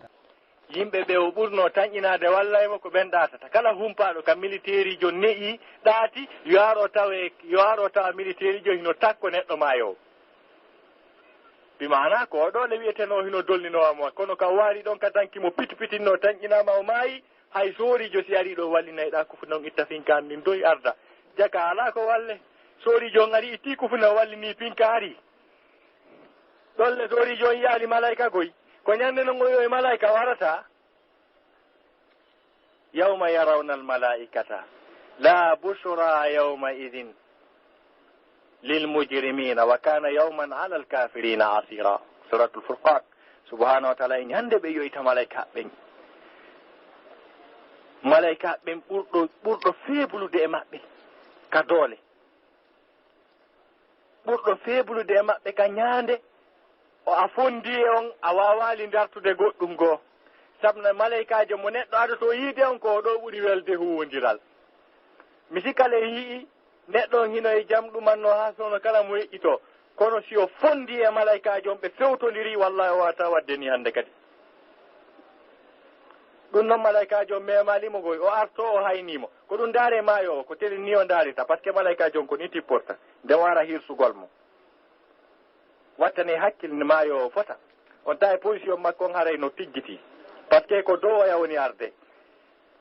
yimɓe ɓe o ɓurnoo tanƴinaade wallay mo ko ɓen ɗaatata. Kala humpaaɗo ka militeeriijo ne'i ɗaati, yo aro tawe, yo aro tawa militeeriijo hino takko neɗɗo maayoowo. Bi maanaa ko o ɗoo le wi'etenoo hino dolninoo mo, kono ka waari ɗon ka danki mo piti pitinnoo tanƴinaama o maayi, hay sooriijo si arii ɗoo wallinayɗaa ko fu non itta finkaan ndin doy arda. Jaka alaa ko walle. Sooriijo on arii ittii ko fu non wallinii pinka arii. Ɗon le sooriijo on yi'aali malayka goy. Ko ñande non o wi'oyi malayka warataa. Yawma yarawna almalaikata la bushra yawma idin lilmujrimina wa kana yawman ala alkafirina asira. Suratul Furqan. Subhanahu wa taala en ñande ɓe yoyta malaika ɓen. Malaika ɓen ɓurɗo, ɓurɗo feebulude e maɓɓe ka doole. Ɓurɗo feebulude e maɓɓe ka ñande, o a fondi e on, a waawaali dartude goɗɗum goo. Sabna malaikaajo mo neɗɗo adotoo yiide on, ko o ɗoo ɓuri welde huuwondiral. Mi sikka le yi'i neɗɗo on hino e jam ɗumanno haa sono kala mo heƴƴitoo. Kono si o fondi e malaikaajo on, ɓe fewtondiri, wallahi o wata wadde ni hande kadi. Ɗum non malaikaajo on memaali mo goy, o arto, o hayni mo. Ko ɗum ndaare maayo o, ko teli ni o ndaarita, parce que malaikaajo on ko ni tipporta. Nde o ara hirsugol mo. Wattane hakkil maayo o fota. On tawi position makko on haray no tiggiti. Parce que ko dow oya woni arde.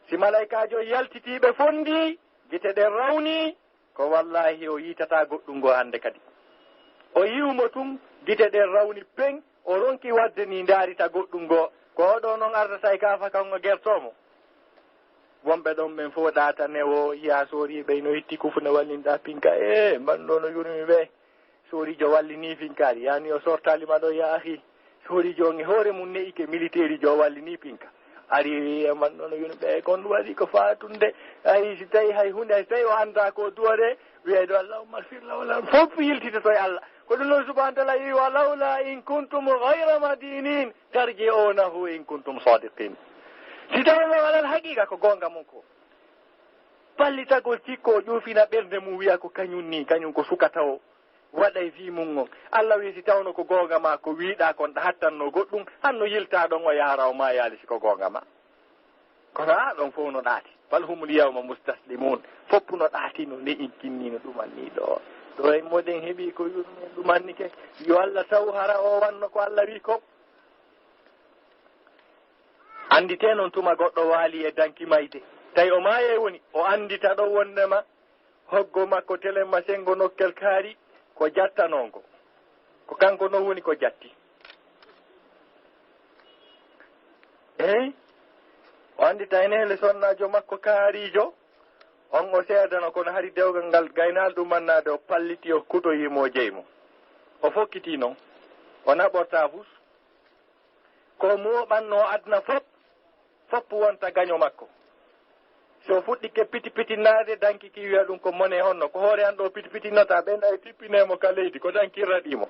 Si malaikaajo yaltitii ɓe fondi, gite ɗen rawni, ko wallahi o yiitataa goɗɗum goo hande kadi. O yi'u mo tun, gite ɗen rawni peŋ, o ronki wadde ni ndaarita goɗɗum goo. Ko o ɗoo non ardata e kaafa kan o gertoo mo. Wonɓe ɗon ɓen fof ɗaatane o, yi'a sooriiɓe no itti kufu no wallinɗaa pinka. Ee, mbanɗo no yurmi ɓe. Sooriijo wallinii finkaari, yaani o sortaali ma ɗo, yaa ahi. Sooriijo on e hoore mum ne'ike militeeriijo o wallinii pinka. Ari e man ɗon o yoni ɓe kon waɗi ko faatunde. Ay, si tawi hay hunde, hay si tawi o anndaa ko duwore, wiyay ɗo, "Allahumma ighfir lahu, Allahumma," fof yiltitoto e Allah. Ko ɗum noon subhanahu wa taala wi, "Wa lawla in kuntum ghayra madinin tarji'unahu in kuntum sadiqin." Si tawi on alal haqiqa ko goonga mon ko. Pallitagol cikko o ƴuufina ɓernde mum wiya ko kañum ni, kañum ko sukata o. Waɗay fii mum on. Allah wi'i si tawno ko goonga maa ko wiiɗaa kon ɗa hattanno goɗɗum, hanno yiltaa ɗon o yaara o maayaali si ko goonga maa. Kono aa ɗon fof no ɗaati. Bal humul yawma mustaslimun. Foppu no ɗaati no ne'in kinni no ɗuman ni ɗo. Ɗo en moɗen heɓi ko yurmen ɗuman ni ke. Yo Allah taw hara o wanno ko Allah wi'i ko. Annditee noon tuma goɗɗo waali e danki mayde. Tawi o maayay woni, o anndita ɗon wonndema hoggo makko telemma senngo nokkel kaari ko jattanoo ngo. Ko kanko noon woni ko jatti. Eey, o anndita ene hele sonnaajo makko kaariijo, on o seedano, kono hari dewgal ngal gaynaali ɗum annaade, o palliti, o kutoyi mo, o jeyi mo. O fokkiti noon, o naɓortaa fus. Ko mooɓannoo aduna fof, fof wonta gaño makko. So fuɗɗike piti pitinnaade, danki ki wiya ɗum ko mone honno, ko hoore an ɗo piti pitinnotaa, ɓen ay tippinee mo ka leydi, ko danki raɗii mo.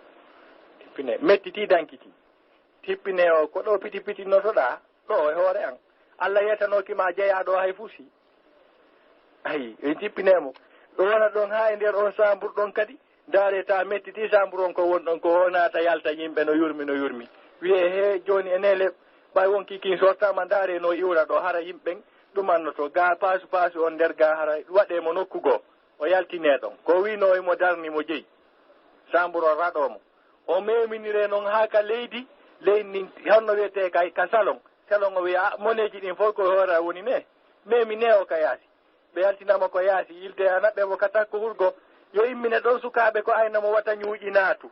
Tippinee, mettitii danki ki. Tippinee o, ko ɗo piti pitinnotoɗaa, ɗo e hoore an. Allah yetanooki ma jeyaa ɗo hay fusi. Ayi, en tippinee mo. Ɗo wona ɗon haa e nder on saambur ɗon kadi, ndaaree ta mettitii saambur on ko won ɗon, ko o naata yalta yimɓe no yurmi, no yurmi. Wiyee, "Hee, jooni e neele, ɓay wonki kin sortaama, ndaaree no iwra ɗo, hara yimɓe ɓen ɗumannoto. Gaa paasu paasu on nder gaa, hara waɗee mo nokku goo." O yaltinee ɗon. Ko o wiinoo e mo darni mo jeyi. Saambur on raɗoo mo. O meminiree noon haa ka leydi, leydi ndin honno wiyetee ka, ka salon. Salon o wiya, "Ah, moneeji ɗin fof ko hoore a woni ne. Meminee o ka yaasi." Ɓe yaltina mo ko yaasi, yiltee ana ɓe mo ka takko hurgo. Yo immine ɗon sukaaɓe ko ayna mo wata ñuuƴi naatu.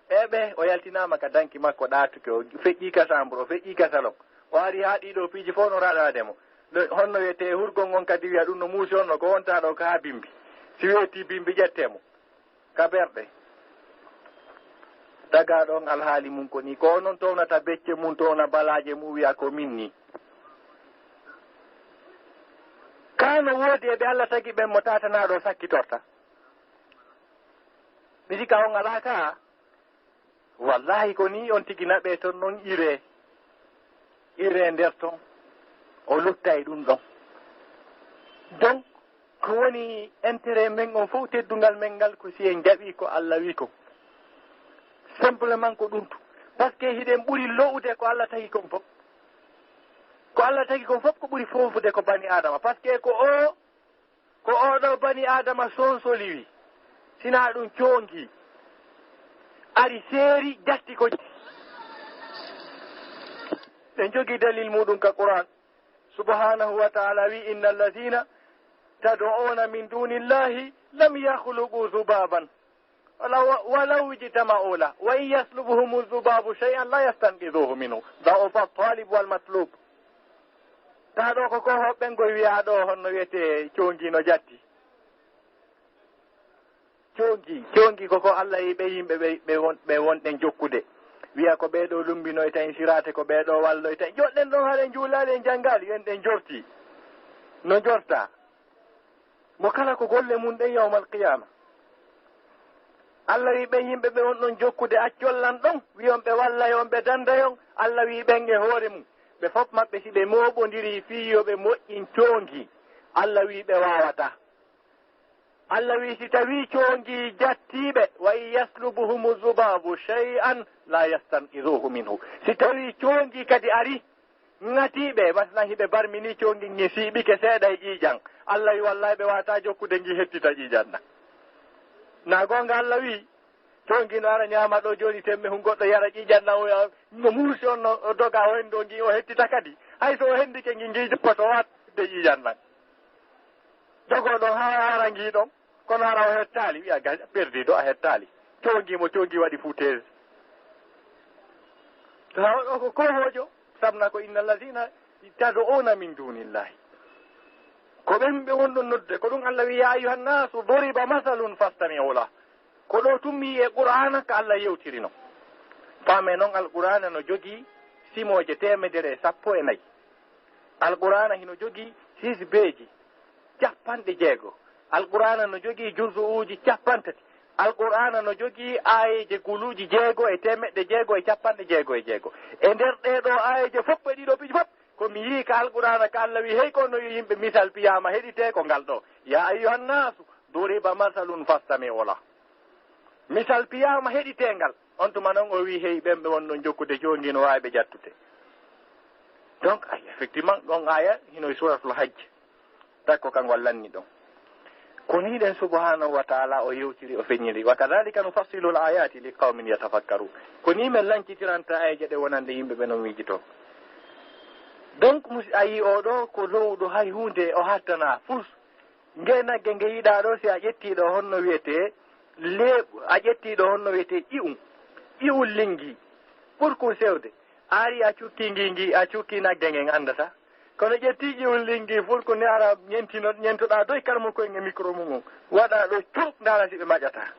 E ɓe, o yaltinaama ka danki makko ɗaatuke, o feƴƴii ka saambur, o feƴƴii ka salon. O ari haa ɗii ɗoo piiji fof no raɗaade mo. No, honno wiyetee hurgo ngon kadi wiya ɗum no muusi honno ko wontaa ɗo ka haa bimbi. Si weetii bimbi ƴettee mo. Ka berɗe. Tagaaɗo on alhaali mum ko nii. Ko onon townata becce mum, towna balaaje mum, wiya ko min nii. Kaa no woodi e ɓe Allah tagi ɓen mo taatanaaɗo sakkitorta. Mi sikka on alaa kaa. Wallaahi ko nii on tigi naɓee ton non iree. Iree nder ton. O luttay ɗum ɗon. Donc, ko woni intérêt men on fof, teddungal men ngal, ko si en jaɓi ko Allah wi kon. Simplement ko ɗum tu. Parce que hiɗen ɓuri lo'ude ko Allah tagi kon fof. Ko Allah tagi kon fof ko ɓuri foofude ko bani Adama. Parce que ko o, ko oɗo bani Adama sonsoli wi. Sina ɗum coongi. Ari seeri jatti ko. Ɗen jogi dalil muɗum ka Qur'an. Subhanahu wa ta'ala wi, "Inna alladhina tad'una min dunillahi lam yakhluqu dhubaban. Walaw, walaw ijtama'u la, wa in yaslubuhumu dhubabu shay'an la yastanqidhuhu minhu. Da'ufa at-talib wal matlub." Taa ɗo ko ko hoɓɓe ngoy wiya ɗo honno wiyete coongi no jatti. Coongi, coongi ko ko Allah yi ɓe yimɓe ɓe, ɓe won, ɓe wonɗen jokkude. Wiya ko ɓee ɗo lumbinoyta en siraate, ko ɓee ɗo walloyta en. Joɗɗen ɗon haɗen juulaali en janngaali, en ɗen jorti. No jorta. Mo kala ko golle mum ɗen yawmal qiyama. Allah wi ɓen yimɓe ɓe wonɗon jokkude accol lan ɗon, wiyon ɓe wallay on, ɓe danday on. Allah wi ɓen e hoore mum. Ɓe fof maɓɓe si ɓe mooɓondiri fii yo ɓe moƴƴin coongi. Allah wi ɓe waawata. Allah wi si tawi coongi jattiiɓe, wa in yaslubuhumu zubabu shay'an la yastanqidhuhu minhu. Si tawi coongi kadi ari, ŋatiiɓe, masalan hiɓe barmini coongi ngi siiɓike seeɗa e ƴiiƴan. Allah wi wallahi ɓe waata jokkude ngi hettita ƴiiƴan ɗan. Na goonga Allah wi, coongi no ara ñaama ɗo jooni temme hun goɗɗo yara ƴiiƴan ɗan o ya-, no muusi on no doga o hendo ngi o hettita kadi. Hay so o hendike ngi ngi joppoto waat de ƴiiƴan ɗan. Dogo ɗon haa ara ngi ɗon, kono ara o hettaali, wiya ga-, perdi do a hettaali. Coongi mo coongi waɗi fuutees. Tawa o ko kohojo, sabna ko inna allazina tad'una min dunillahi. Ko ɓen ɓe wonɗon nodde, ko ɗum Allah wi, "Ya ayyuhan nasu duriba masalun fastami'u lah." Ko ɗo tummi e Qur'aana ka Allah yewtirino. Faame noon Alqur'aana no jogii simooje teemedere e sappo e nayi. Alqur'aana hino jogii hisbeeji capanɗe jeego. Alqur'aana no jogii juzu'uuji capantati. Alqur'aana no jogii aayeeje guluuji jeego e teemeɗɗe jeego e capanɗe jeego e jeego. E nder ɗee ɗoo aayeeje fof e ɗiɗo piiji fof, ko mi yii ka Alqur'aana ka Allah wi, "Hey, ko no yimɓe misal piyaama heɗitee ko ngal ɗoo. Ya ayyuhan nasu, duriba masalun fastami'u lah." Misal piyaama heɗitee ngal. On tuma noon o wi, "Hey, ɓen ɓe wonɗon jokkude joongi no waawi ɓe jattude." Donc, ay, effectivement, ɗon aaya hino e Suratul Hajj. Takko ka ngol lanni ɗon. Ko nii ɗen subhanahu wa ta'ala o yewtiri, o feññiri. "Wa kadhalika nufassilu al-ayati li qawmin yatafakkarun." Ko nii men lancitiranta aayeeje ɗe wonande yimɓe ɓe non miijito. Donc, musi-, a yii oo ɗoo ko lowɗo hay huunde o hattanaa fus. Nge nagge nge yiɗaa ɗoo, si a ƴettii ɗoo honno wiyetee leeɓu, a ƴettii ɗoo honno wiyetee ƴi'u, ƴi'u linngi, ɓurkun sewde. A ari a cukki ngi, ngi, a cukki nagge ngen anndataa. Kono ƴettii ƴi'u linngi, furko ne ara ñentino, ñentoɗaa doy karmo koye nge micro mum on. Waɗaa ɗoo cuk, ndaara si ɓe maƴataa.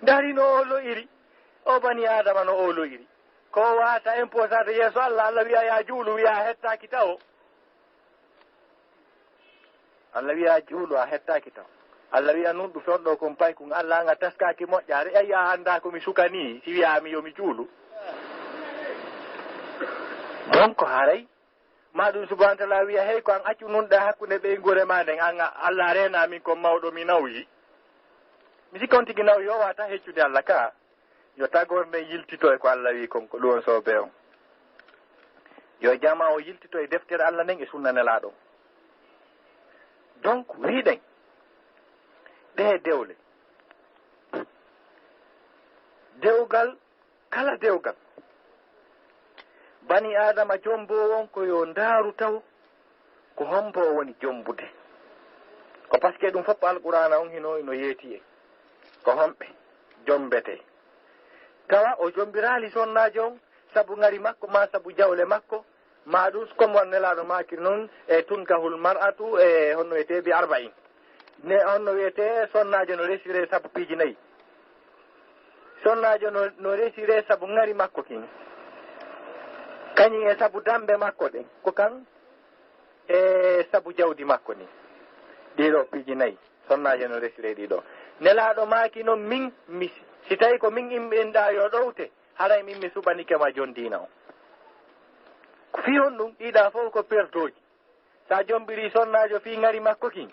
Ndaari no o lo'iri, o bani Aadama no o lo'iri. Ko o waata imposade yeeso Allah, Allah wiya yaa juulu, wiya a hettaaki tawo. Allah wiya juulu a hettaaki taw. Allah wiya nun ɗum fewndo kon paykun Allah an a taskaaki moƴƴaare. Ayi a anndaa ko mi suka nii, si wiyaa mi yo mi juulu. Donc haray, ma ɗum subhanahu wa ta'ala wiya, "Hey, ko an accu nun ɗa hakkunde ɓeynguure ma nden, an a-, Allah reena min kon mawɗo mi nawyi." Mi sikka on tigi nawyi o waata heccude Allah ka. Yo tagor nden yiltito e ko Allah wi kon, ko ɗum on soobee on. Yo jamaa o yiltito e deftere Allah nden e sunna Nelaaɗo. Donc, wiɗen, ɗee dewle, dewgal, kala dewgal, bani Aadama jomboo on ko yo ndaaru taw, ko hombo o woni jombude? Ko parce que ɗum fof Alqur'aana on hino, hino yeeti en. Ko homɓe jombetee? Tawa o jombiraali sonnaajo on sabu ŋari makko, maa sabu jawle makko, maa ɗum comme on Nelaaɗo maakiri noon, e tunkahul mar'atu, e honno wiyetee bi arba'in. Ne honno wiyetee sonnaajo no resiree sabu piiji nayi. Sonnaajo no, no resiree sabu ŋari makko kin. Kañum e sabu dambe makko ɗen. Ko kan e sabu jawdi makko ni. Ɗiɗo piiji nayi. Sonnaajo no resiree ɗiɗo. Nelaaɗo maaki noon min, mi, si tawi ko min imɓinɗaa yo ɗowte, haray min mi suɓanike ma jon diina on. Ko fii honɗum? Ɗiɗa fof ko perdooji. Sa jombiri sonnaajo fii ŋari makko kin,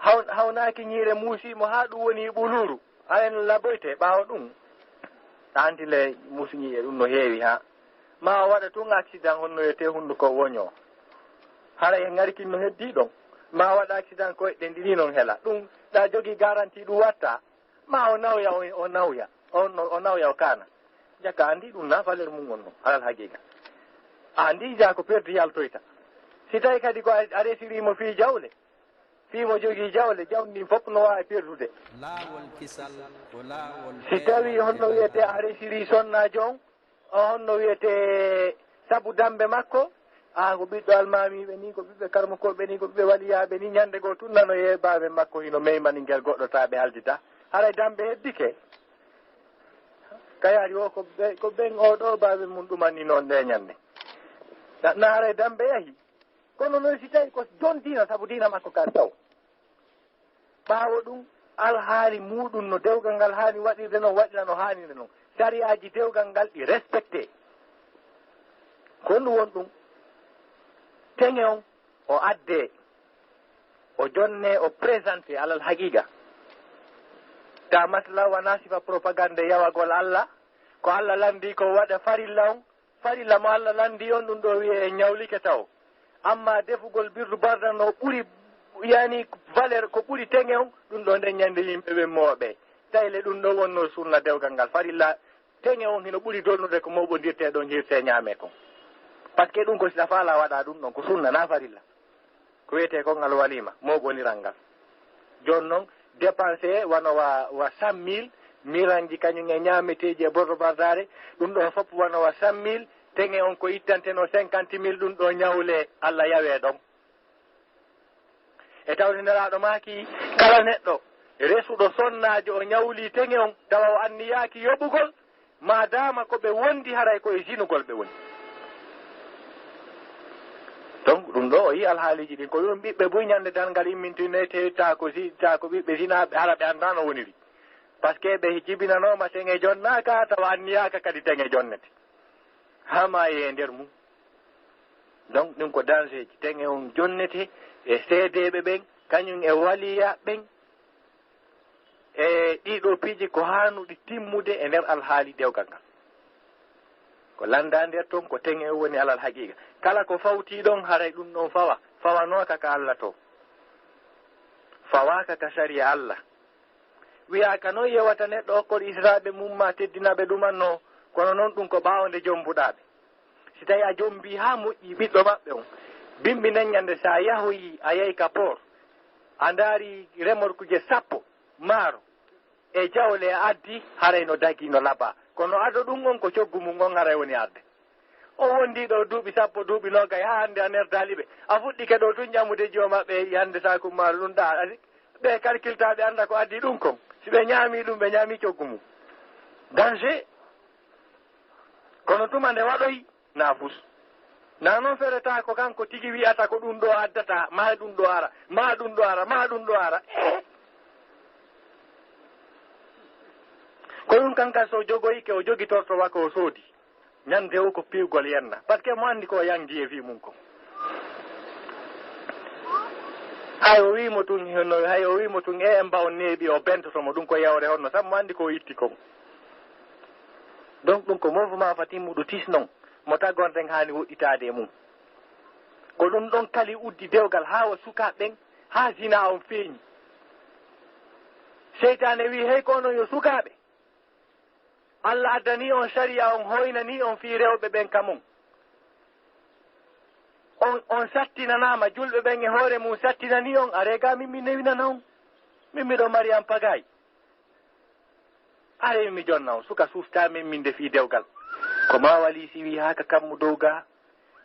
Haw-, hawnaaki ñiire muusi mo haa ɗum woni ɓuluuru. Hara no laboyte ɓaawo ɗum. Taanti le muusi ñiiƴe ɗum no heewi haa. Ma o waɗa tun accident honno wiyetee hunduko woñoo. Hara e ŋarkin no heddii ɗon. Ma o waɗa accident koyɗe ɗiɗi non hela. Ɗum ɗa jogii garanti ɗum watta. Ma o nawya, o, o nawya. O, o, o nawya, o kaana. Jaka andi ɗum na valeur mum on non, alal haqiqa. A andi ja ko perdi yaltoyta. Si tawi kadi ko a, a resiri mo fii jawle, fii mo jogii jawle, jawdi ndin fof no waawi perdude. Laawol kisal ko laawol Si tawi honno wiyetee a resiri sonnaajo on, o honno wiyetee sabu dambe makko, a ko ɓiɗɗo almaamiiɓe ni, ko ɓiɓɓe karmukooɓe ni, ko ɓiɓɓe waliyaaɓe ni, ñande goo tun nano yeebaaɓe makko hino meymani ngel goɗɗo taa ɓe haldita. Haray dambe heddike. Kayaari o ko ɓe, ko ɓen o ɗo baaɓe mum ɗumanni noon nde ñande. Na, na haray dambe yahi. Kono noon si tawi ko jon diina, sabu diina makko ka taw. Ɓaawo ɗum, alhaali muuɗum no dewgal ngal haani waɗirde noon, waɗira no haanirde noon. Sariyaaji dewgal ngal ɗi respecté. Ko honɗum won ɗum? Teŋe on, o addee, o jonnee, o présenté alal haqiqa. Ta masla wona sifa propagande yawagol Allah, ko Allah lanndii ko waɗa farilla on, farilla mo Allah lanndii on, ɗum ɗo wiyee en ñawlike taw. Amma defugol birdu barda no ɓuri, yani valeur ko ɓuri teŋe on, ɗum ɗo nden ñande yimɓe ɓen mooɓe. Tawi le ɗum ɗo wonno sunna dewgal ngal farilla, teŋe on hino ɓuri dolnude ko mooɓondirtee ɗon hirtee ñaamee kon. Parce que ɗum ko si a faalaa waɗa ɗum ɗon, ko sunna na farilla. Ko wiyetee kon al walima, mooɓoniral ngal. Jooni non, dépensé wano wa, wa cent mille, miranji kañum e ñaameteeji e bordo bardaare, ɗum ɗon fof wano wa cent mille, teŋe on ko ittantenoo cinquante mille, ɗum ɗo ñawle Allah yawee ɗon. E tawde Nelaaɗo maaki, kala neɗɗo resuɗo sonnaajo o ñawlii teŋe on, tawa o anniyaaki yoɓugol, maadaama ko ɓe wondi haray ko e jinugol ɓe woni. Donc, ɗum ɗo o yii alhaaliiji ɗin. Ko ɗum ɓiɓɓe buy ñande darngal immintinoyte, taa ko ji-, taa ko ɓiɓɓe jinaaɓe hara ɓe anndaa no woniri. Parce que ɓe jibinanooma teŋe jonnaaka, tawa anniyaaka kadi teŋe jonnete. Haa maayi e nder mum. Donc, ɗum ko danger ji. Teŋe on jonnete e seedeeɓe ɓen, kañum e waliya ɓen. E ɗiɗo piiji ko haanuɗi timmude e nder alhaali dewgal ngal. Ko lannda nder ton, ko teŋe on woni alal haqiqa. Kala ko fawti ɗon, haray ɗum ɗon fawa. Fawanooka ka Allah to. Fawaaka ka sariya Allah. Wiyaaka noon yewata neɗɗo okkol israaɓe mum ma teddina ɓe ɗumanno, kono noon ɗum ko ɓaawo nde jombuɗaa ɓe. Si tawi a jombii haa moƴƴi ɓiɗɗo maɓɓe on, bimbi nden ñande sa yahoyi a yahi ka port, a ndaari remorkuje sappo maaro e jawle a addi, haray no dagii no labaa. Kono ado ɗum on ko coggu mum on haray woni arde. O wondi ɗo duuɓi sappo, duuɓi noogay, haa hannde a nerdaali ɓe. A fuɗɗike ɗo tun ƴamude jiwo maɓɓe, hannde saaku maaro ɗum ɗa, adi, ɓe kalkilta, ɓe annda ko addi ɗum kon. Si ɓe ñaami ɗum, ɓe ñaami coggu mum. Danger. Kono tuma nde waɗoyi, na fus. Na noon fereta ko kanko tigi wi'ata ko ɗum ɗo addata, ma ɗum ɗo ara, ma ɗum ɗo ara, ma ɗum ɗo ara. Eh. Ko ɗum kanka so jogoyike, o jogitorto wa ko o soodi. Ñande o ko piwgol yenna. Parce que mo anndi ko o yangi e fii mum kon. Hay o wii mo tun, no, hay o wii mo tun, e en mba on neeɓi, o bentoto mo, ɗum ko yawre honno, sabu mo anndi ko o itti kon. Donc, ɗum ko mouvement fatimmuɗo tis non, mo tagonɗen haani woɗɗitaade e mum. Ko ɗum ɗon kali uddi dewgal haa wa sukaaɓe ɓen, haa zina on feeñi. Seytaane wii, hey ko onon yo sukaaɓe. Allah addanii on sariya, on hoynanii on fii rewɓe ɓen ka mum. On, on sattinanaama, julɓe ɓen e hoore mum sattinanii on, aree ga min mi newinana on. Min miɗo mari am pagaay. Aree min mi jonna on, suka suustaa min, min nde fii dewgal. Ko maa walii si wii haa ka kammu dow ga,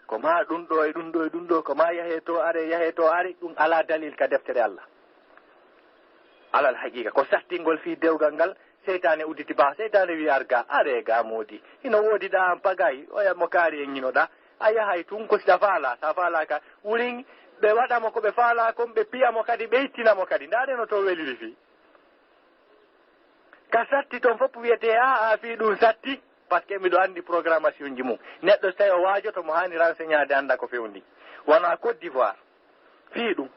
ko maa ɗum ɗo e ɗum ɗo e ɗum ɗo, ko maa yahee to aree, yahee to aree, ɗum alaa dalil ka deftere Allah. Alal haqiqa, ko sattingol fii dewgal ngal, seytaane udditi ba, seytaane wi arga, aree ga moodi. Hino woodi ɗa an pagaay, oya mo kaari en hino ɗa. A yahay tun ko si a faala, sa faala ka, wurin ɓe waɗa mo ko ɓe faala kon, ɓe piya mo kadi, ɓe ittina mo kadi. Ndaɗe no to weliri fii. Ka satti ton fof wiyetee, a, a, fii ɗum satti, parce que miɗo anndi programmation ji mum. Neɗɗo so tawi o waajoto mo haani renseignaade annda ko fewndi. Wona Côte d'Ivoire. Fii ɗum.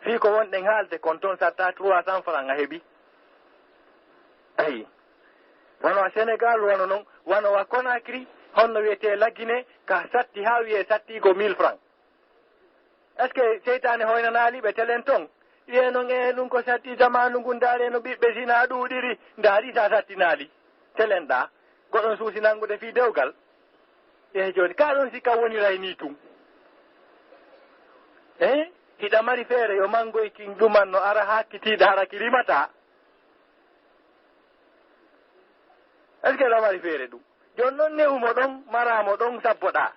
Fii ko wonɗen haalde kon toon, satta trois cents francs a heɓi. Ayi. Wano a Senegal, wano non, wano wa Conakry, honno wiyetee Lagine, ka satti haa wiyee satti ko mille francs. Est-ce que seytaane hoynanaali ɓe telen toon? Wiyee non, e ɗum ko satti zamaanu ngun, ndaaree no ɓiɓɓe zina ɗuuɗiri, ndaari sa sattinaali. Telen ɗaa, goɗon suusi nanngude fii dewgal. E jooni, ka ɗon si ka woniray nii tun. E, hiɗa mari feere yo manngoy kin ɗuman no ara hakkitiiɗa hara ki rimataa. Est-ce que hiɗa mari feere ɗum? Jooni non newu mo ɗon, maraa mo ɗon, sabboɗaa.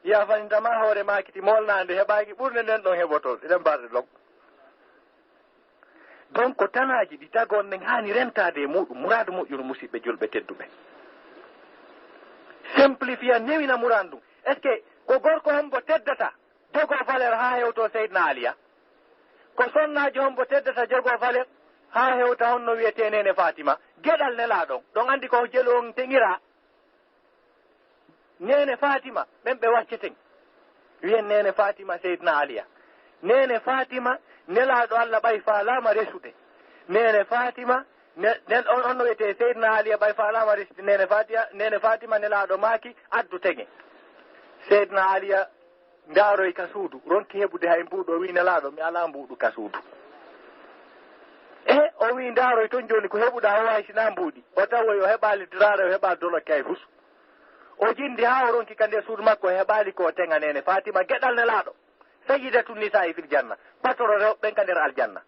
Yafanintama hoore maaki ti moolnaande heɓaaki ɓurnde nden ɗon heɓotoo, eɗen mbarde ɗon. Donc, ko tanaaji ɗi tagon ɗen haani rentaade e muuɗum. Muraadu moƴƴuru, musiɓɓe julɓe tedduɓe. Simplifia, newina muraadu ndun. Est-ce que ko gorko hombo teddata, jogoo valeur haa hewtoo Seydina Aliya? Ko sonnaajo hombo teddata, jogoo valeur haa hewta honno wiyetee Neene Fatima? Geɗal Nelaaɗo on. Ɗon anndi ko jelu on teŋiraa. Neene Fatima, ɓen ɓe wacceten. Wiyen Neene Fatima Seydina Aliya. Neene Fatima, Nelaaɗo Allah ɓay faalaama resude. Neene Fatima, ne-, nen on, on no wiyetee Seydina Aliya ɓay faalaama resude. Neene Fatima, Neene Fatima, Nelaaɗo maaki, addu teŋe. Seydina Aliya ndaaroy ka suudu, ronki heɓude hay mbuuɗu, o wi'i, "Nelaaɗo, mi alaa mbuuɗu ka suudu." E, o wi'i, "Ndaaroy ton jooni ko heɓuɗaa o, hay si naa mbuuɗi." O tawoy o heɓaali diraare, o heɓaali dolokke hay fus. O jindi haa o ronki ka nder suudu makko, o heɓaali ko o teŋa Neene Fatima, geɗal Nelaaɗo. Sayyidatu Nisaa'i fil janna, patoro rewɓe ɓen ka nder aljanna.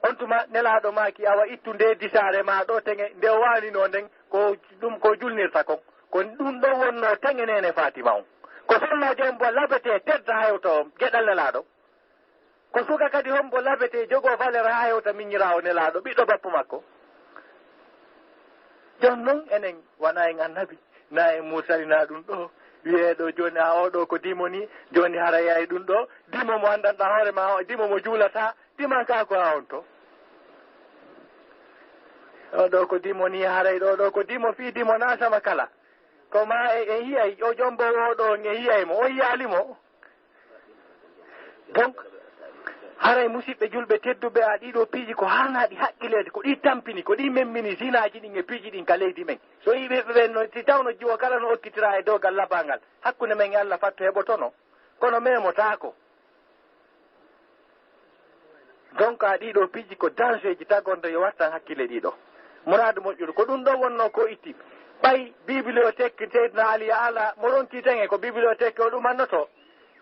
On tuma Nelaaɗo maaki, "Awa, ittu nde disaare maa ɗo teŋe, nde o waaninoo nden, ko ɗum ko julnirta kon. Ko ɗum ɗon wonnoo teŋe Neene Fatima on." Ko sonnaajo on bo labetee, tedda, hewta on, geɗal Nelaaɗo. Ko suka kadi hombo labetee, jogoo valeur haa hewta miñiraawo Nelaaɗo, ɓiɗɗo bappu makko. Jon non, enen wona en annabi, na en mursalinaa ɗum ɗo. Wiyee ɗo jooni, a, oo ɗo ko dimo ni, jooni hara yaay ɗum ɗo, dimo mo anndanɗaa hoore maa o, dimo mo juulataa, dimankaa ko a on to. Oo ɗo ko dimo ni, haray ɗo ɗo ko dimo fii dimo na sama kala. Ko ma e, e yiyay, o jombo oo ɗo, e yiyay mo, o yiyaali mo. Donc, haray musiɓɓe julɓe tedduɓe, a ɗiɗo piiji ko haanaaɗi haqqileede, ko ɗi tampini, ko ɗi memmini zinaaji ɗin e piiji ɗin ka leydi men. So yiɓe ɓe ɓen no, si tawno jiwo kala no okkitira e dogal labangal, hakkunde men e Allah fatto heɓotono. Kono memotaako. Donc, a ɗiɗo piiji ko danger ji tagonto yo wattan hakkille ɗiɗo. Muraadu moƴƴuru, ko ɗum ɗo wonno ko itti. Ɓay bibliothèque Seydina Ali ala, mo ronki teŋe ko bibliothèque o ɗum annoto.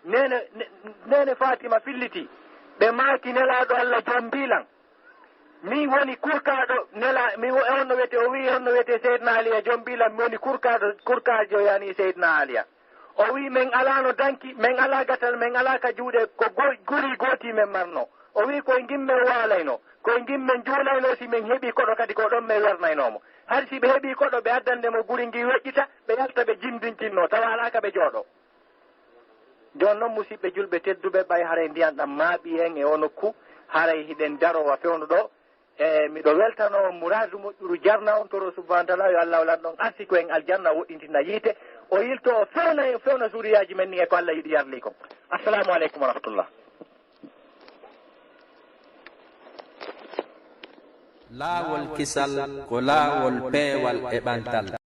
Neene, ne-, neene Fatima filliti. Ɓe maaki Nelaaɗo Allah jombilan. Mi woni kurkaaɗo Nela-, mi wo-, honno wiyete, o wi'i honno wiyete Seydina Ali e jombilan, mi woni kurkaaɗo, kurkaajo yani Seydina Ali. O wi'i, "Men alaano danki, men alaa gatal, men alaa ka juuɗe, ko go-, guri gooti men marno." O wi'i, "Koye ngimmen waalaynoo, koye ngimmen juulaynoo, si men heɓii koɗo kadi ko ɗon men wernaynoo mo." Hari si ɓe heɓii koɗo, ɓe addande mo guri ngi weƴƴita, ɓe yalta ɓe jindinkinnoo, tawa alaa ka ɓe jooɗoo. Jooni non, musiɓɓe julɓe tedduɓe, ɓay haray ndiyan ɗan maaɓi en e o nokku, haray hiɗen daroo wa fewndo ɗo, E, miɗo weltanoo on muraadu moƴƴuru, jarna on, toro subhaanahu wa taala yo Allah o lanɗon arsiku en aljanna, woɗɗintina yiite, o yilto o fewna, fewna suriyaaji men ni e ko Allah yiɗi yarli kon. Assalamu aleykum wa rahmatullah. Laawol kisal ko laawol peewal e ɓantal.